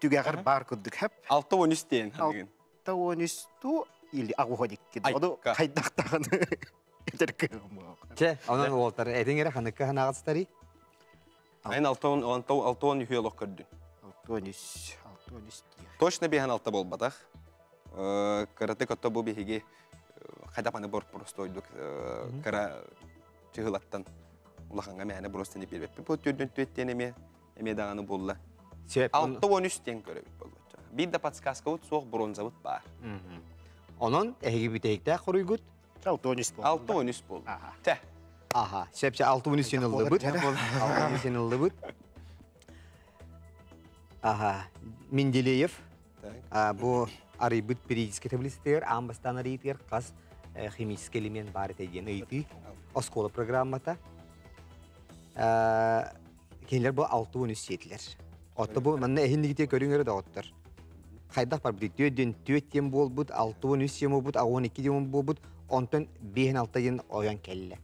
түгәгәр бар күрдүк хеп. 6-13 дейін. Ханигин. 6-13 ту или агуходик. Оду Айка. кайдактаган. Этерке. Че, онан уолтар этиң эре ханыкка ханагастари. Айн 6-10 үйелок көрдүн. 6-13, 6-13 диye. Точно 5-6 болбатах. Караты котто бу биһиги хайдапаны бор просто ойдук кара чыгылаттан улаханга мәне просто не бербеппи. Бу түрдөн төттен эме эме даганы болла. Сөп. 6-13 тен көрөбүт болду. Бир да подсказка бут суох бронза бут бар. Онон эһиги бүтәйикте хоруйгут. 6-13 болду. 6-13 болду. Аха. Те. Аха, сөпче 6-13 сен ылды бут. 6-13 сен ылды бут. Аха, Менделеев. Бу арыйбыт периодический таблицатыгар, амбастан арыйтыгар қас химический элемент бар этеген ыйты. Оскола программата. Кенлер бу 6-13 сетилер. Отто бу манна эхиннигите көрүңөрө да оттор. Хайдах бар бит түйден түйеттен болбут, 6-13 сем болбут, 12 дем болбут, онтон 5-6 ден оян келле.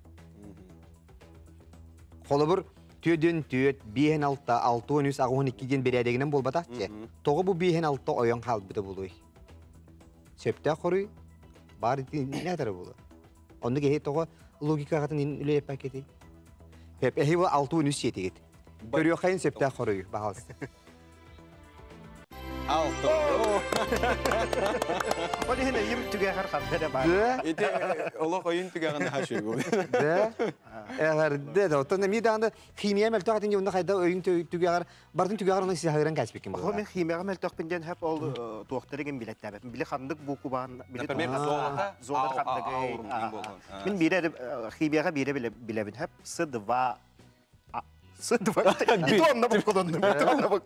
Холобур түйден түйет 5-6, 6-13, 12 ден бередегинен болбатак же. Тоҕо бу 5-6 оян халбыта булуй. Сөптә хоруй бар нәтәре булу. Онны геһи тоҕо логикагатын үле пакети. Хеп эһи бу 6-13 сетигит. Көрүө хайын сөптә хоруй баһалыс. 6. Ол иһин өйүм түгәгәр ханнары бар. Дэ? Ити олох ойун түгәгән хашый бу. Дэ? Эгэр дэ да отон ми даанда химия мелтө хатын юнда хайда өйүн түгәгәр бардын түгәгәр оны сиһагыран кәсбикин О була. мен химияга мелтөк пинден хеп ол туохтарыгын билеттәбет. Биле хандык бу кубан, биле Например, золото, золото хандык. Мин бире химияга бире билебин хеп С2 С2. Итонна бу колонну. Итонна бу.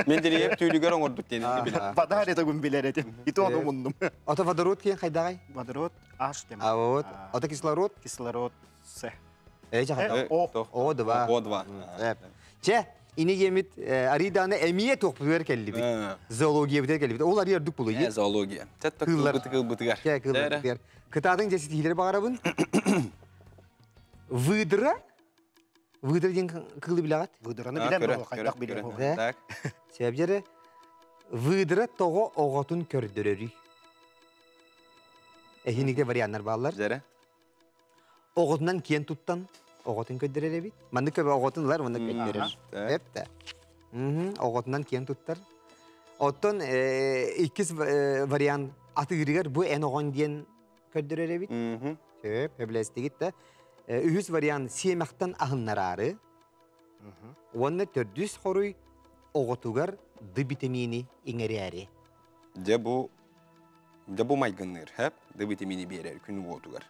Менделеев түүлүгөр оңордук дени биле. Бадар это гүн билер этим. Итонна мундум. Ото водород кен хайдагай? Водород H дем. А вот, ото кислород? Кислород С. Э жахата. О. О2. О2. Че, ини емит ариданы эмие тохпуер келлибит. Зоология битер келлибит. Ол ари өрдүк булу. Зоология. Тетто Кыллар. кылбыты кылбытыгар. Че кыллар. Кытадың жеси тилер багарабын. Выдра. Выдра деген кылды билагат. Выдыраны билем, ол кайдак билем. Да. Так. Себжере выдра того оготун көрдөрөрүй. Эхиникте варианттар баллар. Жере. Оготунан киен туттан оготун көрдөрөр бит. Манды көбө оготун лар, мында көрдөрөр. Эпте. Оготунан киен туттар. Оттон иккис вариант атыгырыгар бу эн огон диен көрдөрөр бит. Сөп, хөблестигит да. Үһүс вариант сиемактан ахыннарары. Онны төрдүс хоруй оготугар д витамини иңериәри. Де бу де бу майгынныр, хеп, д витамини берер күн отугар.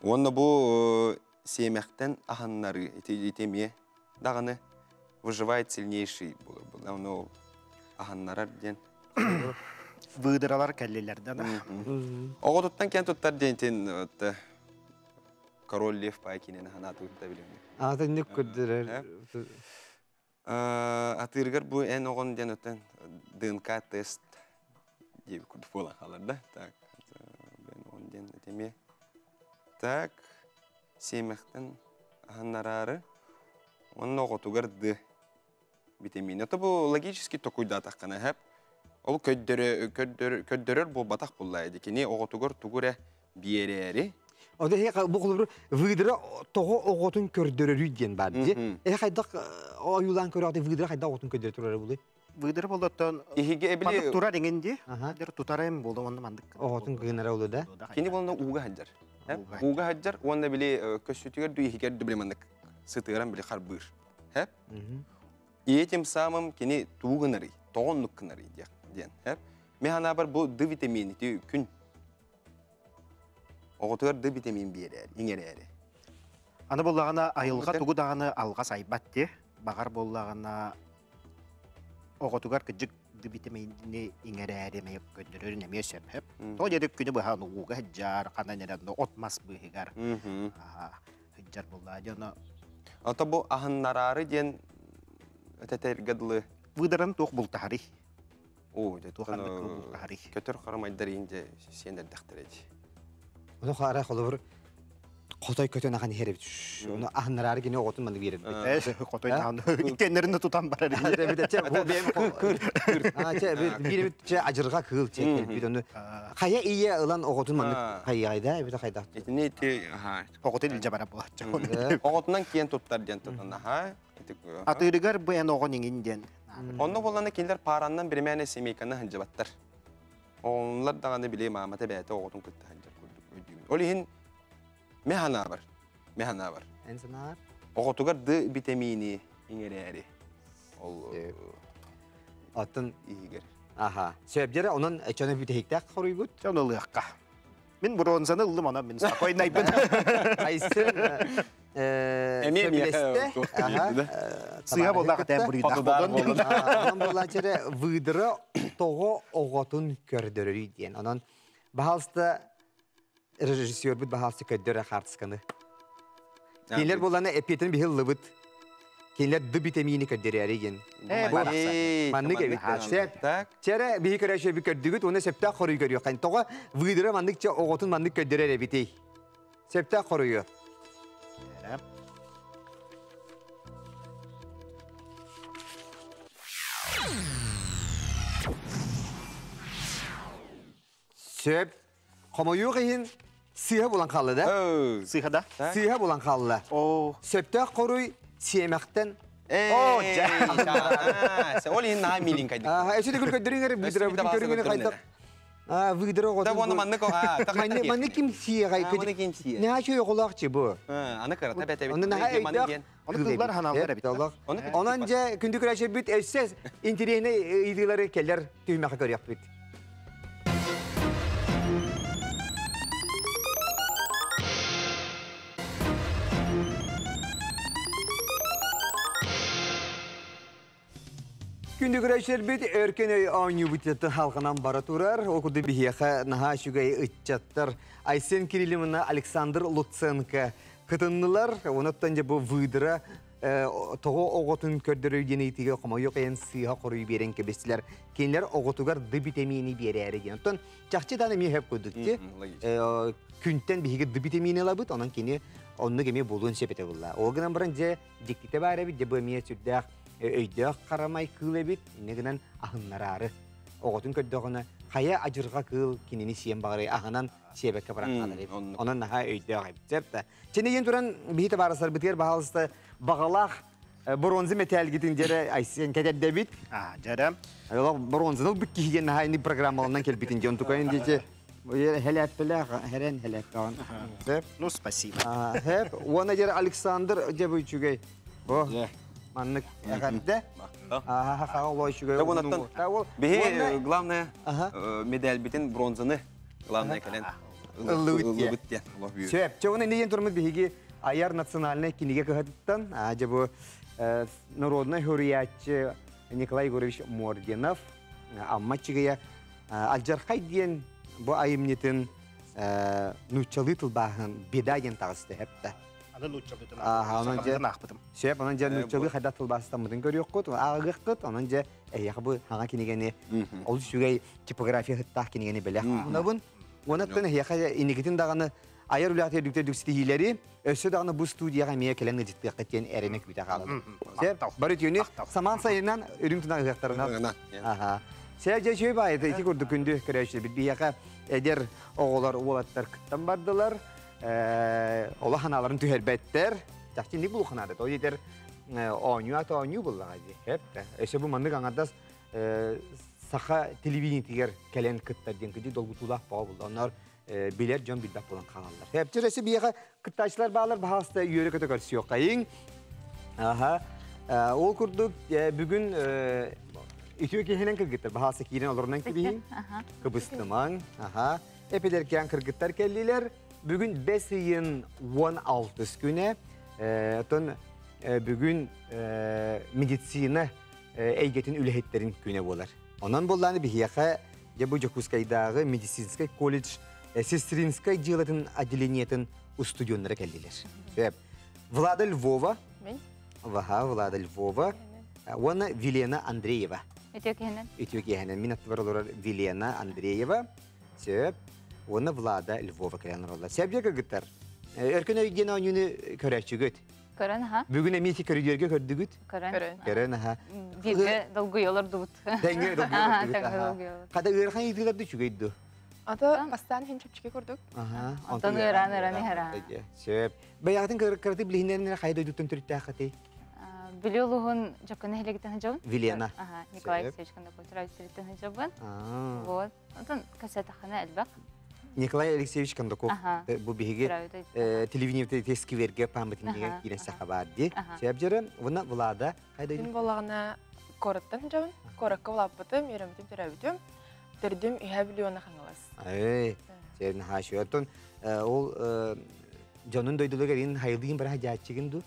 Онны бу семяктен аханнары итемие даганы выживает сильнейший булыр. Бу оны аханнарар ден. Выдыралар кәллеләрдән. Оготуттан кен туттар ден тен король лев пайкинен ханаты утта билем. Ата не көрдөрөр. Атыргар бу эн огон ден өтен ДНК тест деп күрдүк болан халар да. Так, бен огон ден этеме. Так, семехтен аханнарары он оготугар д витамин. Это бу логически токуйда таққана хәп. Ол көддөрөр бу батақ буллайды. Кини оготугар тугуре биерери. Ода хе бу холобур выдра тоҕо оҕотун көрдөрөрүй диэн бар ди. Э хайдах ойуулаан көрөҕүт выдра хайдах оҕотун көрдөрө турар булуй? Выдра болоттон Иһиге эбили турар иҥин ди. Дер тутарайым болду онно мандык. Оҕотун кыынара улу да. Кини болна ууга хаджар. Ууга хаджар уонна били көссүтүгэр ду иһигэр ду били маннык сытыаран били харбыыр. Хэп? И этим самым кини тугу гынарый, тоҕоннук гынарый диэн. Хэп? Мен ханаабар бу д витамини күн оҕотугар д витамин биэрээр, иҥэрээри. Аны буоллаҕына айылҕа тугу даҕаны алҕас айбат дии. Баҕар буоллаҕына оҕотугар кыдьык д витамини иҥэрээри эмиэ көрдөрөрүн эмиэ сөп. Тоҕо диэри күнү быһа ууга сылдьар, ханан эрэ от-мас быыһыгар сылдьар буоллаа дьэ ону Ото бу аһыннараары диэн этэтэргэ дылы выдарын туох бултаһарый? Оо, дьэ туох ханнык кыл бултаһарый? Көтөр харамайдар иин дьэ сиэн эрдэхтэрэ дии. Ону хаара холобур хотой көтөн ахан иһэр эбит. Ону аһыннараары кини оҕотун маннык биэрэр эбит. Хотой таһын иккеннерин тутан барар. Биир эбит чэ адьырҕа кыыл чэ кэлбит ону хайа ийэ ылан оҕотун маннык хайыайда эбит хайдах. Итини ити оҕотун илдьэ барар буолаччы. Оҕотунан киэн туттар диэн тутан аха. Атыырыгар бу эн оҕон иҥин диэн. Онно буоллана кинилэр паараннан биримээнэ семейканы сылдьыбаттар. Оҕолор даҕаны били маамата бэйэтэ оҕотун кытта сылдьар курдук өйдүүбүн. Ол иһин ме санаабар, ме санаабар. Эн санаар? Оҕотугар ды витамини иҥэрээри. Ол Атын иһигэр. Аха. Сөбдері онон чоно бүтэһиктээх хоруйгут. Чон ылыахха. Мин бронзаны ыллым, онон мин спокойнайбын. Айсын Эмиэ сөбүлэстэ. Сыа буоллаах этэн буруйдаах болон. Онон буолааччы выдра тоҕо оҕотун көрдөрөрүй диэн. Онон баһалста режиссербут баһалста көрдөрө хаартысканы. Кинилэр буолана эпиэтин биһиллыбыт. Кинилэр ды витамини көрдөрөөрү диэн. Маннык эбит. Чэрэ биһи көрөөччү көрдүгүт уонна сөптөөх хоруй көрүөххэ. Тоҕо выдра маннык чэ оҕотун маннык көрдөрөр эбитий? Сөптөөх хоруйу. Сөп. Хомойуох иһин сыыһа булан хаалла да? Сыыһа да? Сыыһа булан хаалла. Сөптөөх хоруй сиэмэхтэн Оо, дьэ. Ол иһин наһаа миленькайдык. Өссө да көрдөрүҥ выдра көрүҥүн хайдах выдра оҕотун. Да уонна маннык Маннык ким сиэҕэй? Маннык ким сиэ? Наһаа чөй оҕолоох бу. Аны кырата бэтэбит. Онно наһаа өйдөөх. Оны кыллар ханааллар эбит. Онон дьэ күндү көрөөччүбүт өссө интэриэһинэй ыйытыылары кэлэр түһүмэххэ көрүөхпүт. Күндү көрөөччүлэрбит өркөн өй оонньуубут халҕанан бара турар. Ол курдук биһиэхэ наһаа үчүгэй ыччаттар Айсен Кириллимына Александр Луценко кытыннылар. Онуттан дьэ бу выдра тоҕо оҕотун көрдөрөр диэн ыйытыыга хомойуох иһин сыыһа хоруй биэрэн кэбистилэр. Кинилэр оҕотугар ды витамини биэрээри диэн. Оттон чахчы даҕаны эмиэ сөп курдук ти. Күнтэн биһиги ды витамини ылабыт, онон кини оннук эмиэ буолуон сөп этэ булла. Ол гынан баран дьэ дьиктитэ баар эбит, дьэ бу эмиэ сүрдээх өйдөөх харамай кыыл эбит, инньэ гынан аһыннараары. Оҕотун көрдөҕүнэ хайа адьырҕа кыыл кинини сиэн баҕарый аһынан сиэбэккэ баран хаалар эбит. Онон наһаа өйдөөх эбит. Сөп да. Чинийэн туран биһи табаарыстарбытыгар баһаалыста баҕалаах бронза мэтээлгитин дьэрэ Айсен кэтэрдэбит. А, дьэрэ. Олох бронзаны ылбыт киһи диэн наһаа ини программаланан кэлбитин дьон тукайын диэки хэлээппэлээх хэрэн хэлээппэҕин. Сөп. Ну, спасибо. Хэп. Уонна дьэрэ Александр дьэ бу үчүгэй. Бу маннык эҕэрдэ. Аха, хаҕа олой үчүгэй. Биһи главное медальбитин бронзаны главное кэлэн ыллыбыт диэн. Сөп. Чэ, уонна иннигин турмут биһиги Айар национальнай кинигэ кыһатыттан, дьэ бу народнай суруйааччы Николай Егорович Мординов Амма Чыгыйа Алдьархай диэн бу айымньытын нууччалыы тылбааһын беда диэн таҕыста хэптэ. Аны нууччалыытын аахпытым. Сөп, онон дьэ нууччалыы хайдах тылбаастаммытын көрүөххүт, ааҕыаххыт, онон дьэ эһиэхэ бу хаҥа кинигэни олус үчүгэй типография ыһыттаах кинигэни бэлэх уунабын. Уонаттан эһиэхэ инникитин даҕаны айар үлэҕэ үрдүктэр ситиһиилэри өссө даҕаны бу студияҕа эмиэ кэлэн ыдьыттыахха диэн эрэнэ күүтэ хаалабын. Бары үтүөнү самаан сайынан үрүҥ тунах ыһыахтарынан. Аха. Сэ дьэ үчүгэй баайыта ити курдук күндү көрөөччүлэрбит биһиэхэ эдэр оҕолор уолаттар кыттан бардылар. Ола ханааларын түһэрбэттэр. Чахчы инник булуханаада. Ол етер оонньуу ата оонньуу буллаҕа дии. Хеп. Өссө бу маннык аҥардас саха телевидениетигэр кэлэн кыттар диэн кыдьык долгутуулаах баҕа булла. Оннор билэр дьон билбэт буолан хаалаллар. Хеп. Өссө биһиэхэ кыттааччылар баалар баһаалыста үөрэ көтө көрсүөххэйиҥ. Аха. Ол курдук бүгүн үтүө киһинэн кыргыттар баһаалыста киирэн олорунан кибиһиҥ. Кыбыстымаҥ. Аха. Эпидеркээн кыргыттар кэллилэр. Бүгүн бэс ыйын 16 күнэ. Оттон бүгүн медицина эйгэтин үлэһиттэрин күнэ буолар. Онон буоллааны биһиэхэ дьэ бу Дьокуускайдааҕы медицинскэй колледж сестринскай дьыалатын отделениетын устудьуоннара кэллилэр. Сөп. Влада Львова. Мен. Ваха, Влада Львова. Уонна Вилена Андреева. Үтүө киһинэн. Үтүө киһинэн. Мин аттыбар олорор Вилена Андреева. Сөп. Уонна Влада Львова кэлэн олороллор. Сөп кыргыттар. Өркөн өй диэн оонньууну көрөөччүгүт. Көрөн аха. Бүгүн эмиэ ити көрүдүөргэ көрдүгүт? Көрөн. Көрөн аха. Бииргэ долгуйалар дубут. Тэҥҥэ долгуйалар. Хата ыарахан ыйытыылар да үчүгэй ду. Ата бастаан хин чэпчэки курдук. Онтон ыараан ыараан иһэр. Сөп. Бэйэҕитин кыраты билиһиннэрин хайа дойдуттан төрүттээххитий? Бүлүү улууһун Дьоккуна нэһилиэгиттэн сылдьабын. Вилена. Николай Алексеевич Кондаков төрөөбүт сылдьабын. Вот. Онтон кэпсээтэххинэ элбэх. Николай Алексеевич Кондаков бу биһиги телевидение скверге памятнига киирэн саха баар дии. Сөп дьэрэ, уонна Влада хайда Мин буоллаҕына куораттан сылдьабын. Куоракка улааппытым, үөрэммитим, төрөөбүтүм. Төрдүм Үһээ Бүлүү уонна Хаҥалас. Эй, сен хашы. Оттон ол дьонун дойдулугар ин хайылыын бара дьааччыгын ду?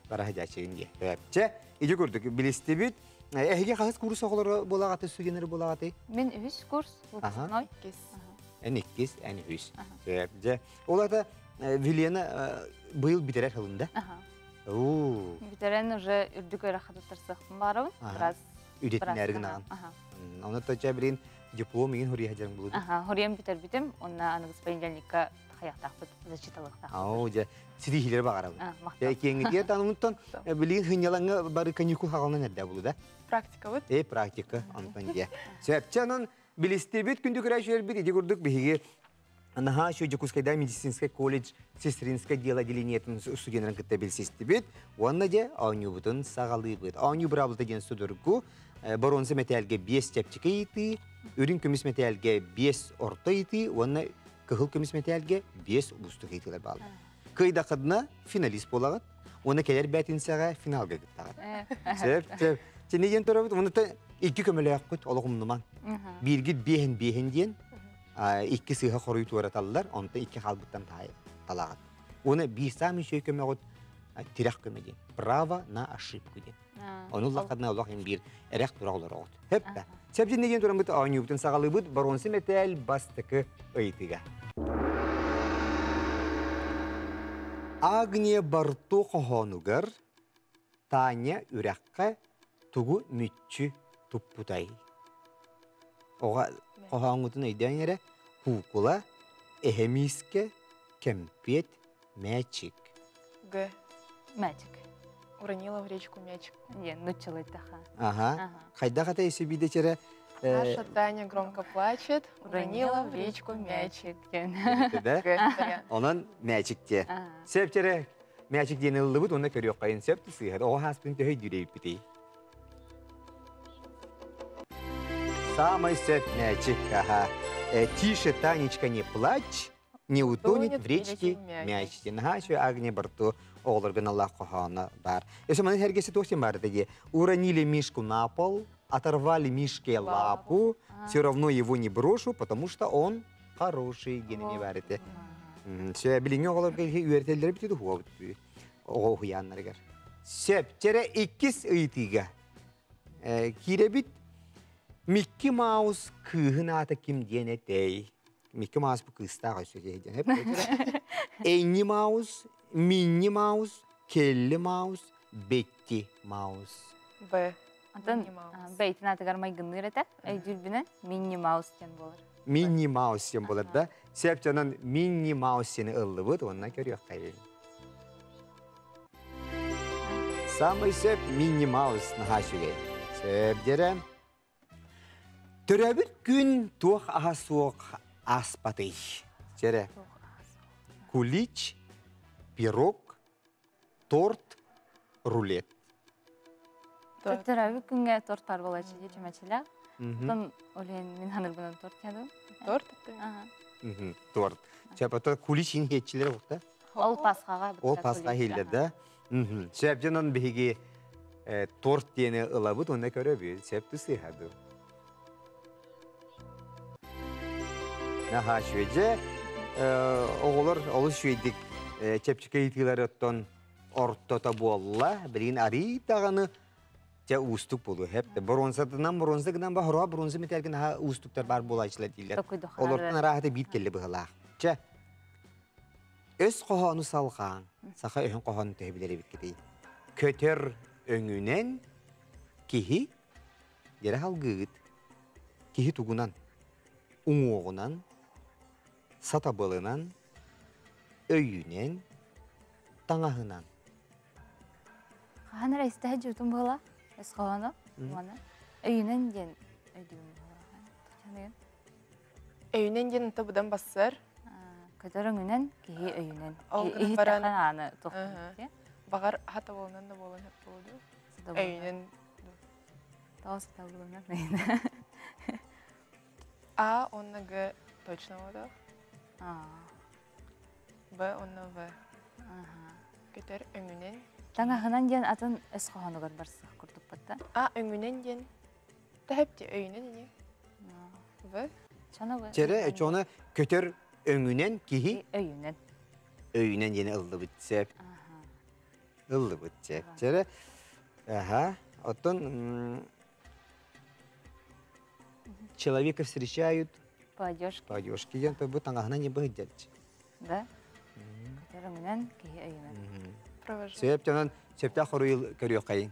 Бара дьааччыгын дии. Чэ, ити курдук билистибит. Эһиги хаһыс курс оҕолоро буолаҕаты, студеннары буолаҕаты? Мин үһүс курс, выпускной. Иккис. Эн иккис, эн үһүс. Сөп, дьэ. Ол ата Вилена быйыл бүтэрэр сылында. Уу. Бүтэрэн уже үрдүк үөрэххэ туттарсыахпын баарабын. Раз. Үдэтинээри гынаҕын. Оны точа билин диплом иин хуруйа дьаҥ булуду. Аха, хуруйан бүтэрбитим. Онна аныгыс понедельникка хайахтаахпыт, зачиталыахтаахпыт. Ау, дьэ, ситиһиилэри баҕарабын. Киэҥҥитигэр танымыттан билигин сынньалаҥҥа бары каникул хаҕалынан эрдэ булу да? Практикабыт. Э, практика, онтон дьэ. Сөпчэ, онон билистибит күндү көрөөччүлэрбит ити курдук биһиги наһаа үчүгэй Дьокуускайдааҕы медицинскэй колледж сестринскэй дело отделениетын студеннарын кытта билсистибит уонна дьэ оонньуубутун саҕалыыбыт. Оонньуу быраабылата диэн судургу боруонса мэтээлгэ биэс чэпчэки ыйытыы, үрүҥ көмүс мэтээлгэ биэс орто ыйытыы уонна кыһыл көмүс мэтээлгэ биэс уустук ыйытыылар бааллар. Кыайдаххытына финалист буолаҕыт уонна кэлэр бээтинсэҕэ финалга кыттаҕыт. Сөп, сөп. Сини диэн турабыт, уонна икки көмөлөөхпүт, олох умнумаҥ. Бииргит биэһин биэһин диэн, икки сыыһа хоруй туораталлар, онтон икки хаалбыттан талаҕыт. Уонна биир саамай үчүгэй көмөҕүт тирэх көмө диэн. Право на ошибку диэн. Ону улаханна олох им биир эрэх тура олороҕут. Хөп да. Сөп диэн тураммыт оонньуубутун саҕалыыбыт боруонса мэтээл бастакы ыйытыга. Агния Барто хоһоонугар Таня үрэххэ тугу мүччү туппутай? Оҕо хоһооҥҥутун өйдөөн эрэ куукула, эһэ миискэ, кэмпиэт, мээчик. Г. Мячик. Уронила в речку мячик. Диэн нуччалыйтаха. Ага. Хайдах это если бидечере Наша Таня громко плачет, уронила в речку мячик. Да? Онон мячик те. Сөптере мячик диэн ыллыбыт, онно көрүөххайын сөп сыыһар. Оҕо хааспын төһө дүрейпитий? Самый сөп мячик, ага. Тише, Танечка, не плачь, не утонет в речке мяч. Наһаа үчүгэй Агния Барту оҕолорго наллаах хоһооно баар. Өссө маны сэргэси туох диэн баар дии. Уронили Мишку на пол, оторвали Мишке лапу, все равно его не брошу, потому что он хороший диэн эмиэ баар этэ. Сөп, билиҥҥи оҕолорго үөрэтэллэрэ бүтү туһуобут оҕо уһуйааннарыгар. Сөп, чэрэ иккис ыйытыыга киирэбит. Микки Маус кыыһын аата ким диэн этэй? Микки Маус бу кыыстаах өссө диэн. Энни Маус, Минни Маус, Келли Маус, Бетти Маус. Б. Антон бэйтин аатыгар майгынныыр этэ. Өйдүүрбүнэн Минни Маус диэн буолар. Минни Маус диэн буолар да. Сөп дьонон Минни Маус диэни ыллыбыт уонна көрүөххэйин. Самый сөп Минни Маус наһаа үчүгэй. Сөп дьэрэ. Төрөөбүт күн туох аһа суох ааспатый? Дьэрэ. Кулич, пирог, торт, рулет. Төрөбүт күҥҥэ торт бар буолааччы дии чүмэчилээх. Оттон ол иһин мин ханырбынан торт ядым. Торт это. Торт. Чапата кулич ин хетчилер бухта. Ол пасхаға. Ол пасха хиллер да. Сөп жонон биһиги торт диэни ылабыт, онна көрөбүт. Сөп тусыхаду. Наха швеже оҕолор олус швейдик чэпчэки ыйытыылары оттон ортото буолла. Билигин арый даҕаны дьэ уустук буолуо хэп. Бронзатынан бронза гынан ба хоруа бронза металлгын аха уустуктар бар буолаачылар дииллэр. Олортон арааһата биир келли быһалаах. Чэ, өс хоһоону салҕааҥ. Саха өһүн хоһоонун төһө билэр эбиккитий? Көтөр өҥүнэн киһи дьэрэ халгыыгыт. Киһи тугунан? Уҥуоҕунан, сатабылынан, өйүнэн, таҥаһынан. Хаһан эрэ истэһэ дьуутун буола, өс хоһоону, уонна өйүнэн диэн өйдүүм буола. Өйүнэн диэн ынта будан бассар. Көтөр өҥүнэн, киһи өйүнэн. Иһиттэххэ ааны тохтуу. Бағар хата болунан да болан хөп болду. Өйүнэн. Тоҕо сатабылынан өйүнэн. А онна Г точно болду. Б онна В. Көтөр өҥүнэн. Таҥаһынан диэн атын өс хоһоонугар барсах курдукпут да. А өҥүнэн диэн. Тэһэпти өйүнэн ини. В. Чэрэ, чону көтөр өҥүнэн киһи өйүнэн. Өйүнэн диэни ыллыбыт сеп. Ыллыбыт сеп. Чэрэ, аха, оттон человека встречают по одежке. По одежке диэн бу таҥаһынан не быһыддьалчы. Да? Көтөр өҥүнэн киһи өйүнэн. Сөп дьонон сөптөөх хоруйу көрүөххэйиҥ.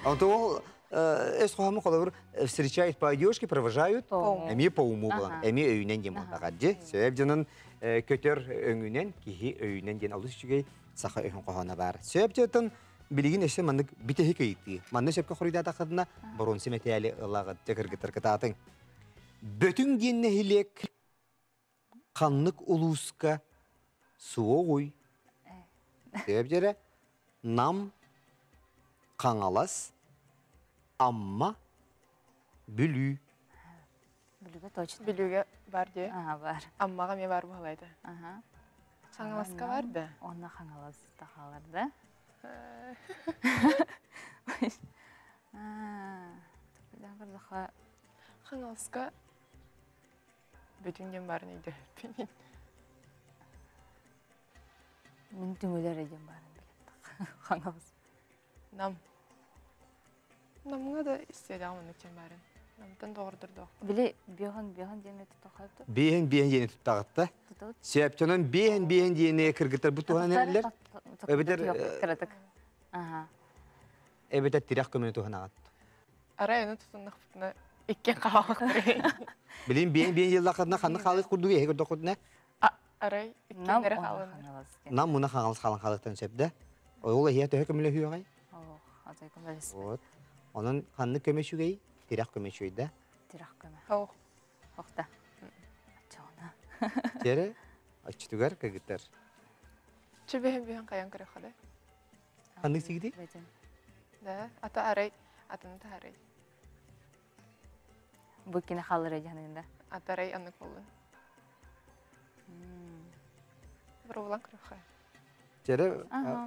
Онто ол өс хоһамы холобур встречают по одежке, провожают, эмиэ по уму булан, эмиэ өйүнэн диэн буоллаҕа дьи. Сөп дьонун көтөр өҥүнэн, киһи өйүнэн диэн олус үчүгэй саха өһүн хоһооно баар. Сөп дьонун билигин өссө маннык бүтэһик ыйытыы. Манна сөпкө хоруйдаатаххытына боруонса мэтээли ылаҕыт дьэ кыргыттар кытаатыҥ. Бөтүҥ диэн нэһилиэк ханнык улууска суоҕуй? Сөп дьэрэ Нам, Хаҥалас, Амма, Бүлүү. Бүлүүгэ точно. Бүлүүгэ бар дии. Ага, бар. Аммаҕа эмиэ бар буолайда. Ага. Хаҥаласка бар да. Онно Хаҥалас тахалар да. Хаҥаласка бүтүн диэн баарын өйдөһөппүн. Мин түҥүлэр диэн баарын билэм. Хаҥалас. Нам. Намҥа да истиэдэҕим оннук диэн баарын. Намтан доҕордордоох. Били биоһон биоһон диэн туттахайты. Биэһин биэһин диэни туттаҕытта. Сөптөнөн биэһин биэһин диэни кыргыттар бу туһанан эрэллэр. Эбэтэр кыратык. Аха. Эбэтэр тирэх көмөнү туһанаҕыт. Арай ону тутуннахпытына иккиэн хаалыахтара. Билин биэн биэн йыллахытына ханны хаалык курдук эһи көрдөххүтүнэ. Арай иккиэннэрэ хаалан. Нам муна хаҥалас хаалан хаалыктан сөп да. Ол эһиэ төһө көмөлөһүөҕэй? Ох, атай көмөлөс. Вот. Онон ханнык көмө үчүгэй? Тирэх көмө үчүгэй да? Тирэх көмө. Ох. Охта. Аччоҕуна. Тере, аччытыгар кыргыттар. Чүбэһин бүһэн хайан көрөххө да. Ханнык сигити? Да, ата арай, атын тарай. Бу кини халлара дьаныгында. Атарай аннык болун. Бұрулан көрөххө. Тере,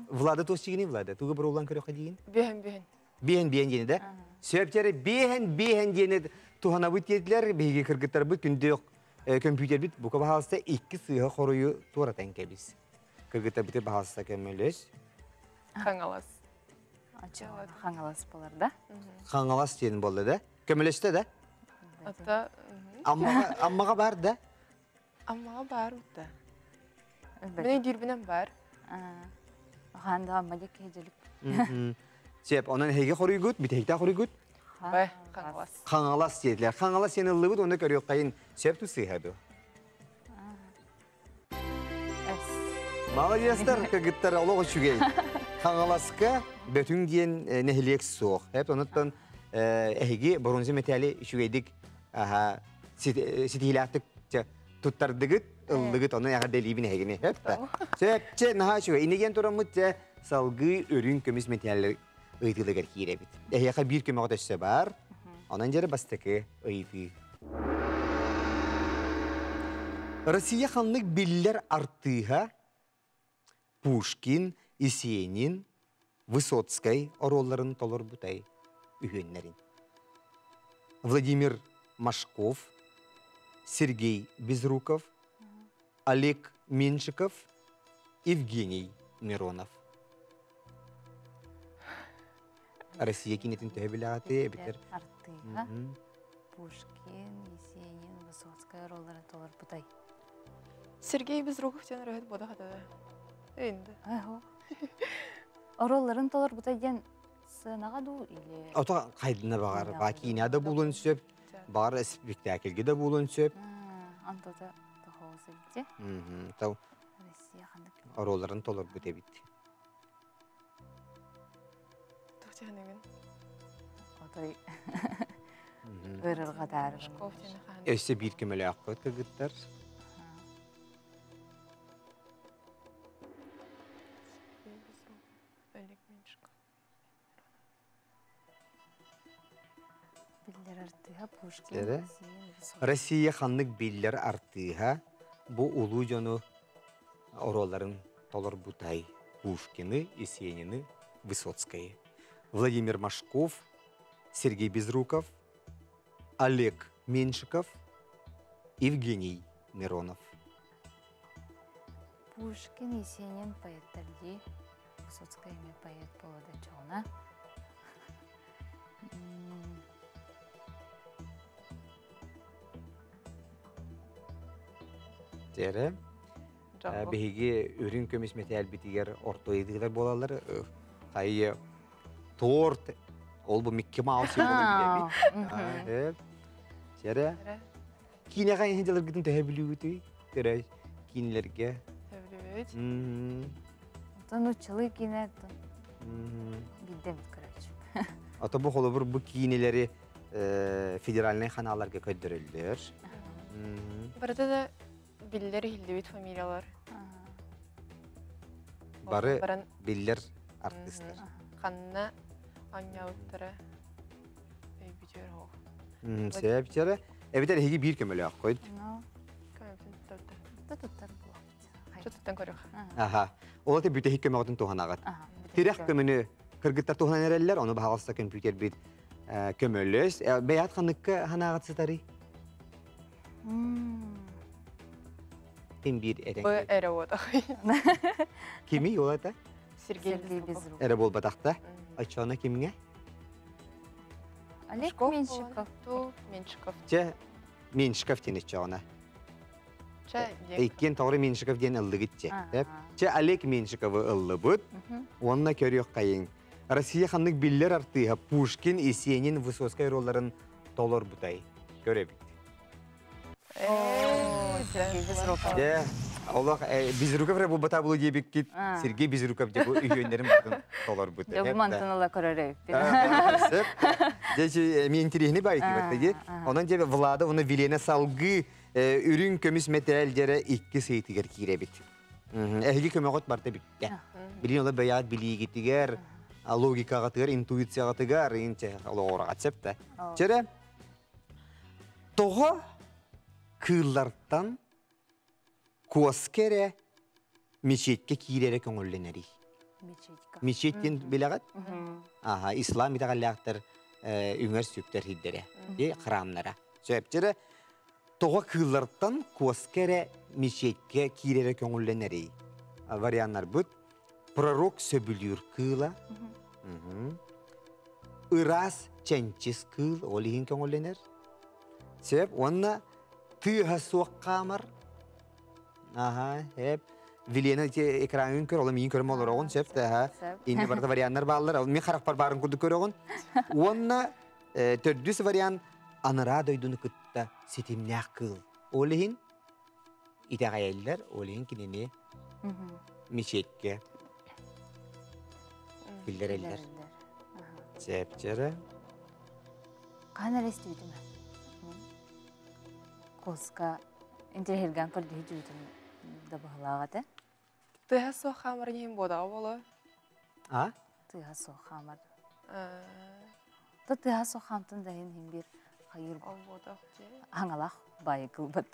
Влада тос сигини Влада, тугу бұрулан көрөххө дейін? Биһен биһен. Биһен биһен диэни да? Сөп тере биһен биһен диэни туһанабыт диэтилэр, биһиги кыргыттарбыт күндү компьютербит бука баһалыста икки сыыһа хоруйу туоратан кэбис. Кыргыттарбыты баһалыста көмөлөс. Хаҥалас. Хаҥалас болар да? Хаҥалас диэн болла да? Көмөлөстө да? Ата Аммаға бар да? Аммаға бар да. Мен дирбинен бар. Ханда амма дек хеджелик. Сеп, онон хеге хоруйгут, битехте хоруйгут. Бай, Хаҥалас. Хаҥалас диэтилэр. Хаҥалас сен ыллыбыт, онно көрүөххайын сөп тусыһаду. Молодецтар, кыргыттар олох үчүгэй. Хаҥаласка бөтүн диэн нэһилиэк суох. Эп онуттан эһиги бронза металли үчүгэйдик ситиһилээхтик туттардыгыт, ыллыгыт, ону эҕэрдэлиибин эһигини. Сөп, чэ, наһаа үчүгэй. Инигэн тураммыт чэ, салгыы үрүҥ көмүс металлы ыйытыылыгар киирэбит. Эһиэхэ биир көмөҕө өссө бар. Онон дьэрэ бастакы ыйытыы. Россия ханнык биллэр артыыһа Пушкин, Есенин, Высоцкай оруолларын толорбутай үһүөннэрин. Владимир Машков, Сергей Безруков, Олег Меньшиков, Евгений Миронов. Россия кинетин төһө билэҕити эбитер Артыыһа, Пушкин, Есенин, Высоцкай оруолларын толорбутай. Сергей Безруков диэн ырыһыт буода хатада. Өйүндэ. Оруолларын толорбутай диэн сыанаҕа дуу или Ото хайдына баҕар, ба киинэ да булун сөп, баҕар спектакльге да булун сөп. Антота тохоос эбит. Тау Россия ханнык оруолларын толорбут эбит. Туох диэн Отой ырырҕатаар. Шков диэн хаан. Өссө биир көмөлөөххө кыргыттар. Олег Меньшиков. Биллэр артыыһа Пушкин, Эре? Есенин, Высоцкий. Россия ханнык биллэр артыыһа бу улуу дьону оруолларын толорбутай Пушкины, Есенины, Высоцкайы. Владимир Машков, Сергей Безруков, Олег Меньшиков, Евгений Миронов. Пушкин, Есенин поэттар дии. Высоцкай эмиэ поэт буолла чоҕуна. Тере биһиги үрүҥ көмүс мэтээлбитигэр орто ыйытыылар буолаллар. Хайы торт ол бу Микки Маус билэбит. Тере киинэҕэ иһин дьаларгытын төһө билүүгүтүй? Көрө киинэлэргэ. Төбүлүбүт. Оттон нууччалыы киинэ биирдэ эбит көрөөччү. Ото бу холобур бу киинэлэри федеральнай ханааларга көрдөрөллөр. Барыта да биллэр иһиллибит фамилиялар. Бары биллэр артыыстар. Ханна анньаабыттара өйбүтүөр оһох. Сөп, Эбитер эһиги биир көмөлөөххүт. Көмөбүтүн туттарда. Туттар буолуохпут. Туттан көрүөх. Аха. Ол аты бүтэһик көмөҕүтүн туһанаҕыт. Тирэх көмөнү кыргыттар туһанан эрэллэр, ону баһаҕалса компьютер бит көмөлөс. Бэйэт ханныкка ханаҕыт сытарый? Ким биир этэн? Бу эрэ уотах. Кими ол это? Сергей Безруков. Эрэ буолбатахта. Оччоно кимҥэ? Олег Меньшиков. Ту Меньшиков. Чэ, Меньшиков диэн иччоҕуна. Чэ, Иккиэн тоҕо Меньшиков диэн ыллыгыт чэ. Чэ, Олег Меньшиковы ыллыбыт. Уонна көрүөх хайыҥ. Россия ханнык биллэр артыыһа Пушкин, Есенин, Высоцкай ролларын толорбутай. Көрөбүт. Сергей Безруков. Дьэ, олох Безруков эрэ буолбата буолуо диэбиккит. Сергей Безруков дьэ бу үһүөннэрин бутун толорбут. Дьэ, бу мантан ыла көрөрөйүппүт. Дьэ, эми интириэһини баайытыбат дии. Онон дьэ Влада уонна Вилена салгыы үрүҥ көмүс мэтээл дьэрэ икки сыйтыгар киирэбит. Эһиги көмөҕөт барта бүттэ. Билин ола бэйэҕит билиигитигэр, логикаҕытыгар, интуицияҕытыгар инчэ олоҕураҕат сөптө. Чэрэ, тоҕо кыыллартан куоска эрэ мечетке киирэрэ көҥүллэнэрий? Мечетка. Мечеть диэн билэҕит? Аха, ислам итэҕэллээхтэр үҥэр сүктэр сирдэрэ, храмнара. Сөп, тоҕо кыыллартан куоска эрэ мечетке киирэрэ көҥүллэнэрий? Варианнарбыт пророк сөбүлүүр кыыла, ыраас чэнчис кыыл, ол иһин көҥүллэнэр. Сөп, уонна тыаһа суох хаамар. Аха, эп. Вилена те экраҥын көр, ол миин көрөм олороҕун, сөп да, Инни барыта варианнар бааллар, мин харахпар баарын курдук көрөҕүн. Уонна төрдүс вариант анараа дойдуну кытта ситимнээх кыыл. Ол иһин итэҕэйэллэр, ол иһин кинини мечетке киллэрэллэр. Сепчere. Хаһан эрэ истибитим. Коска интириэһиргээн көрдөһүү дьүһүтүн да быһылаах этэ. Тыаһа суох хаамар иһин буодаҕа буолуо. А? Тыаһа суох хаамар. То тыаһа суох хаамтын да иһин иһин биир хайыыр Ол буодах дии. Хаҥалаах баайы кылбат.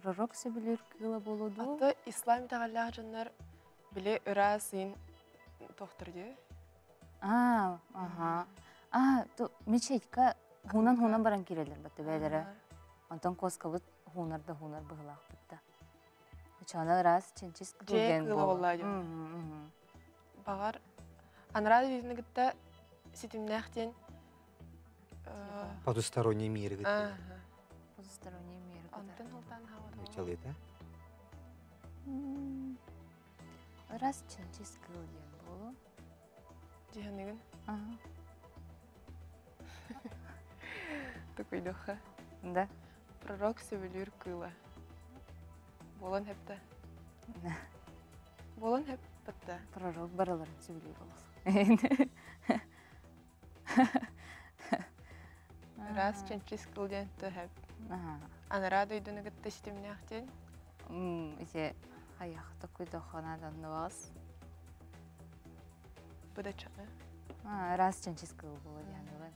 Пророк сөбүлүүр кыыла буолуо дуу? Аты ислам итэҕэллээх дьоннор били ыраас иин тохтор дии. А, ага. А, то мечетька хуунан-хуунан баран киирэллэр батта бээлэрэ. Онтон куоскабыт хуунар да хуунар быһылаахпыт да. Чоно ыраас чэнчис Дьиэ кылган кыыла буолла. буолла диэн. Баҕар анараа дойдуну кытта ситимнээх диэн Потусторонний мир Ага. Потусторонний мир. Онтон ылтаан хаалар. Чалыта. Ыраас чэнчис кыыл диэн буолуо. Дьиһаныгын. Ага. Тукуйдуха. Да. Пророк сөбүлүүр кыыла. Буолан хэпте. Буолан хэппэтте. Пророк барыларын сөбүлүүр олус. Ыраас чэнчис кыл диэн төһөп. Анараа дойдуну кытта ситимнээх диэн. Ити хайах токуйдоххона данныбаас. Быдачаны. Ыраас чэнчис кыл буолуо диэн.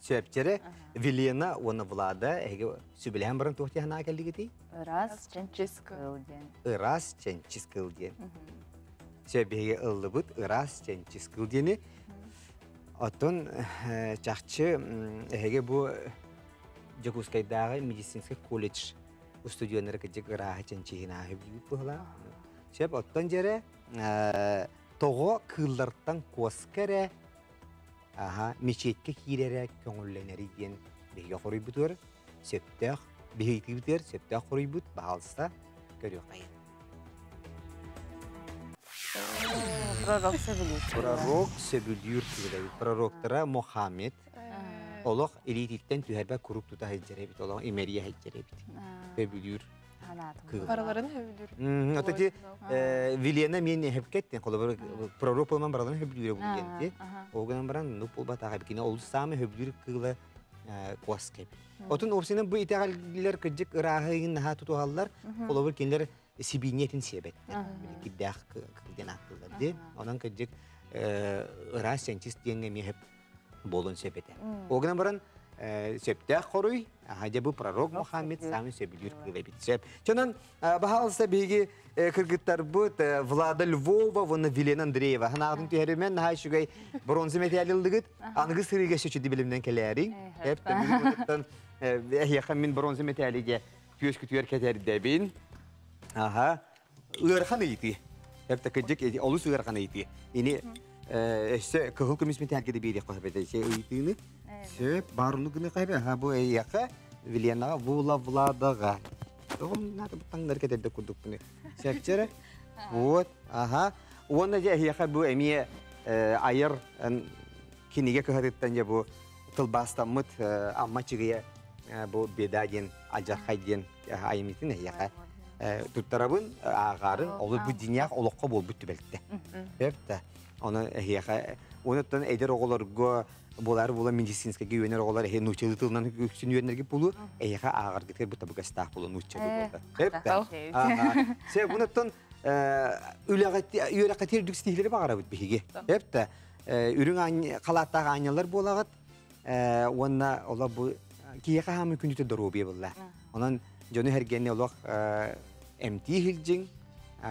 Сөпчере Вилена уонна Влада эһиги сүбэлэһэн баран туох диэн кэллигитий? Ыраас чэнчис кыл диэн. Ыраас чэнчис кыл диэн. Сөп биһиги ыллыбыт ыраас чэнчис кыл диэни. Оттон чахчы эһиги бу Дьокуускайдааҕы медицинскэй колледж устудьуоннара кырдьык ырааһы чэнчиһин ааһы билбит быһылаах. Сөп оттон дьэрэ тоҕо кыыллартан куоска эрэ аха мечетькэ киирэрэ көҥүллэнэри диэн биһиги хоруйбутугар сөптөөх биһигитибитигэр сөптөөх хоруйбут баһаалыста көрүөххэйин. Пророк сөбүлүүр. Пророк сөбүлүүр кыылабыт. Пророктара Мохаммед олох илиититтэн түһэрбэт куруук тута сылдьар эбит, олох имэрийэ сылдьар эбит. Сөбүлүүр кыыл. Барыларын сөбүлүүр. Ото ти Вилена мен эһэпкеттен, холобур пророк болман бараларын сөбүлүүрэ бу диэн ти. Ол гынан баран ну буолбатаҕа бикини ол саамай сөбүлүүр кыыла куоска эбит. Отун уопсайынан бу итэҕэллэр кырдьык ырааһыйын наһаа тутуһаллар. Холобур кинилэр сибиинньэтин сиэбэттэр. Кирдээх кыл диэн ааттыыллар дии. Онон кырдьык ыраас чэнчис диэҥҥэ эмиэ буолуон сөп этэ. Ол гынан баран сөптөөх хоруй, дьэ бу пророк Мухаммед саамай сөбүлүүр кыыл эбит. Сөп. Чонон баһаалыста биһиги кыргыттарбыт Влада Львова уонна Вилена Андреева ханаатын түһэримен наһаа үчүгэй бронза медаль ыллыгыт. Аныгы сырыыга сөчүдү билимнен кэлээриҥ. Эп эһиэхэ мин бронза медалиге түөскүтүгэр кэтэрдэбин. Аха. Ыарахан ыйытыы. Эп кыдьык олус ыарахан ыйытыы. Ини өссө кыһыл көмүс металлга да биэриэх көһөбөтө ыйытыыны. Сөп баруну гына кайбы. Аха бу эйиэхэ Виленаҕа Вула Владаҕа. Тоҕом наада бу таҥнары кэтэрдэ курдукпуну. Сөпчөрө. Вот, аха. Уонна дьэ эһиэхэ бу эмиэ айар кинигэ кыһатыттан дьэ бу тылбаастаммыт Амма Чыгыйа бу беда диэн алдьархай диэн айымньытын эһиэхэ туттарабын ааҕаарын ол бу дьиҥнээх олоххо буолбут түбэлтэ. Сөп Оны эһиэхэ онуттан эдэр оҕолорго буолар була медицинскэйгэ үөнэр оҕолор эһи нууччалыы тылынан үксүн үөннэргэ булу эһиэхэ ааҕаргытыгар бу табыгастаах буолу нууччалыы буолда. Сөп Сөп онуттан үлэҕэ үөрэххэ тиэрдик ситиһиилэри баҕарабыт биһиги. Сөп да үрүҥ халааттаах аанньаллар буолаҕыт уонна олор бу киһиэхэ хаамыы күнүтэ доруобуйа булла. Онон дьону эргэнни олох эмтии сылдьыҥ,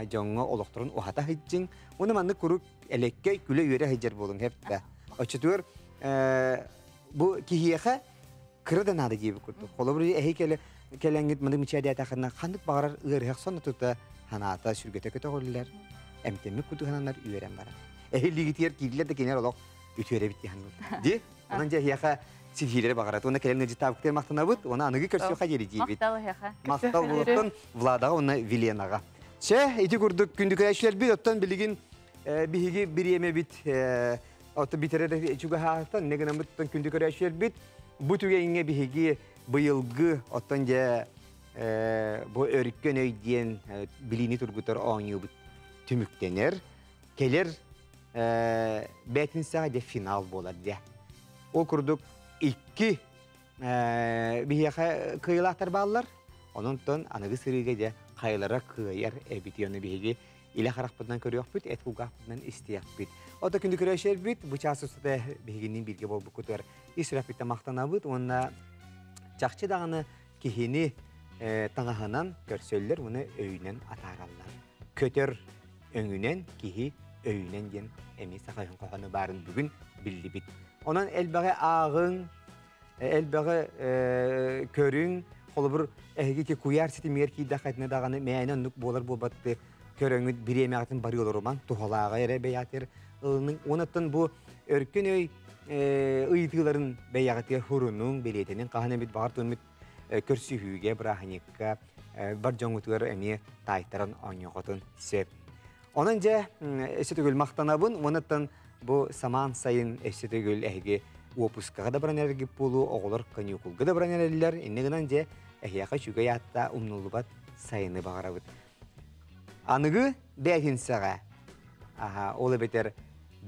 дьоҥҥо олохторун уһата сылдьыҥ. Уонна маннык куруук элеккэй күлэ-үөрэ сылдьар буолуҥ хэптэ. Оччотугар бу киһиэхэ кыра да наада диэбит курдук. Холобур эһи кэлэ кэлэҥҥит маны мичээдээтэххинэ ханнык баҕарар ыарыһах сонно тута санаата сүргэтэ көтөҕүллэр, эмтэммит кутуһананар үөрэн барар. Эһи илиигитигэр киирдилэр да кинилэр олох үтүөрэбит диэн Ди, онон дьэ эһиэхэ ситиһиилэри баҕарат. Уонна кэлэн ыалдьыттаабыккытыгар махтанабыт. Уонна аныгы көрсүөххэ диэри диибит. Махтал эһиэхэ. Махтал буолуохтун Владаҕа уонна Виленаҕа. Чэ, ити курдук күндү көрөөччүлэрбит, оттон билигин биһиги бириэмэбит оттон бүтэрэ чугаһаатан, не гынаммыт күндү көрөөччүлэрбит, бу түгэҥҥэ биһиги быйылгы оттон дьэ бу өркөн өй диэн билиини тургутар оонньуубут түмүктэнэр. Кэлэр бээтинсэҕэ дьэ финал буолар дьэ. Ол курдук икки биһиэхэ кыайыылаахтар бааллар. Онон аныгы сырыыга дьэ хайалара кыайар эбит ону биһиги илэ харахпытынан көрүөхпүт, эт кулгаахпытынан истиэхпит. Ото күндү көрөөччүлэрбит, бу чаас устата биһигинниин бииргэ буолбуккутугар ис сүрэхпиттэн махтанабыт уонна чахчы даҕаны киһини таҥаһынан көрсөллөр уонна өйүнэн атаараллар. Көтөр өҥүнэн киһи өйүнэн диэн эмиэ саха хоһоону баарын бүгүн биллибит. Онон элбэҕи ааҕыҥ, элбэҕи көрүҥ, холобур эһиги куйаар ситимигэр киирдэххитинэ даҕаны мээнэ оннук буолар буолбатты көрөҥүт бириэмэҕитин барыы олорумаҥ, туһалааҕы эрэ бэйэҕитигэр ылыныҥ. Уонаттан бу өркөн өй ыйытыыларын бэйэҕитигэр хурунуҥ, бэлиэтэниҥ, хаһан эмит баҕар туоммут көрсүһүүгэ, бырааһынньыкка бар дьоҥҥутугар эмиэ таайтаран оонньуоххутун сөп. Онон дьэ, өссө төгүл махтанабын, уонаттан бу самаан сайын өссө төгүл эһиги уоппускаҕа да баран эрэргит буолуо, оҕолор каникулга да баран эрэллэр. Инньэ гынан дьэ, эһиэхэ үчүгэй аатта умнуллубат сайыны баҕарабыт. Аныгы бээтинсэҕэ, аха, ол эбэтэр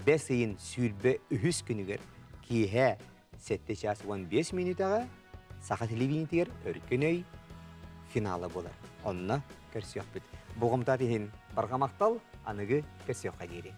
бэс ыйын 23 күнүгэр киэһэ 7 час 15 мүнүүтэҕэ Саха телевидениетигэр Өркөн өй финала буолар. Онно көрсүөхпүт. Болҕомтоот иһин барҕа махтал, аныгы көрсүөххэ диэри.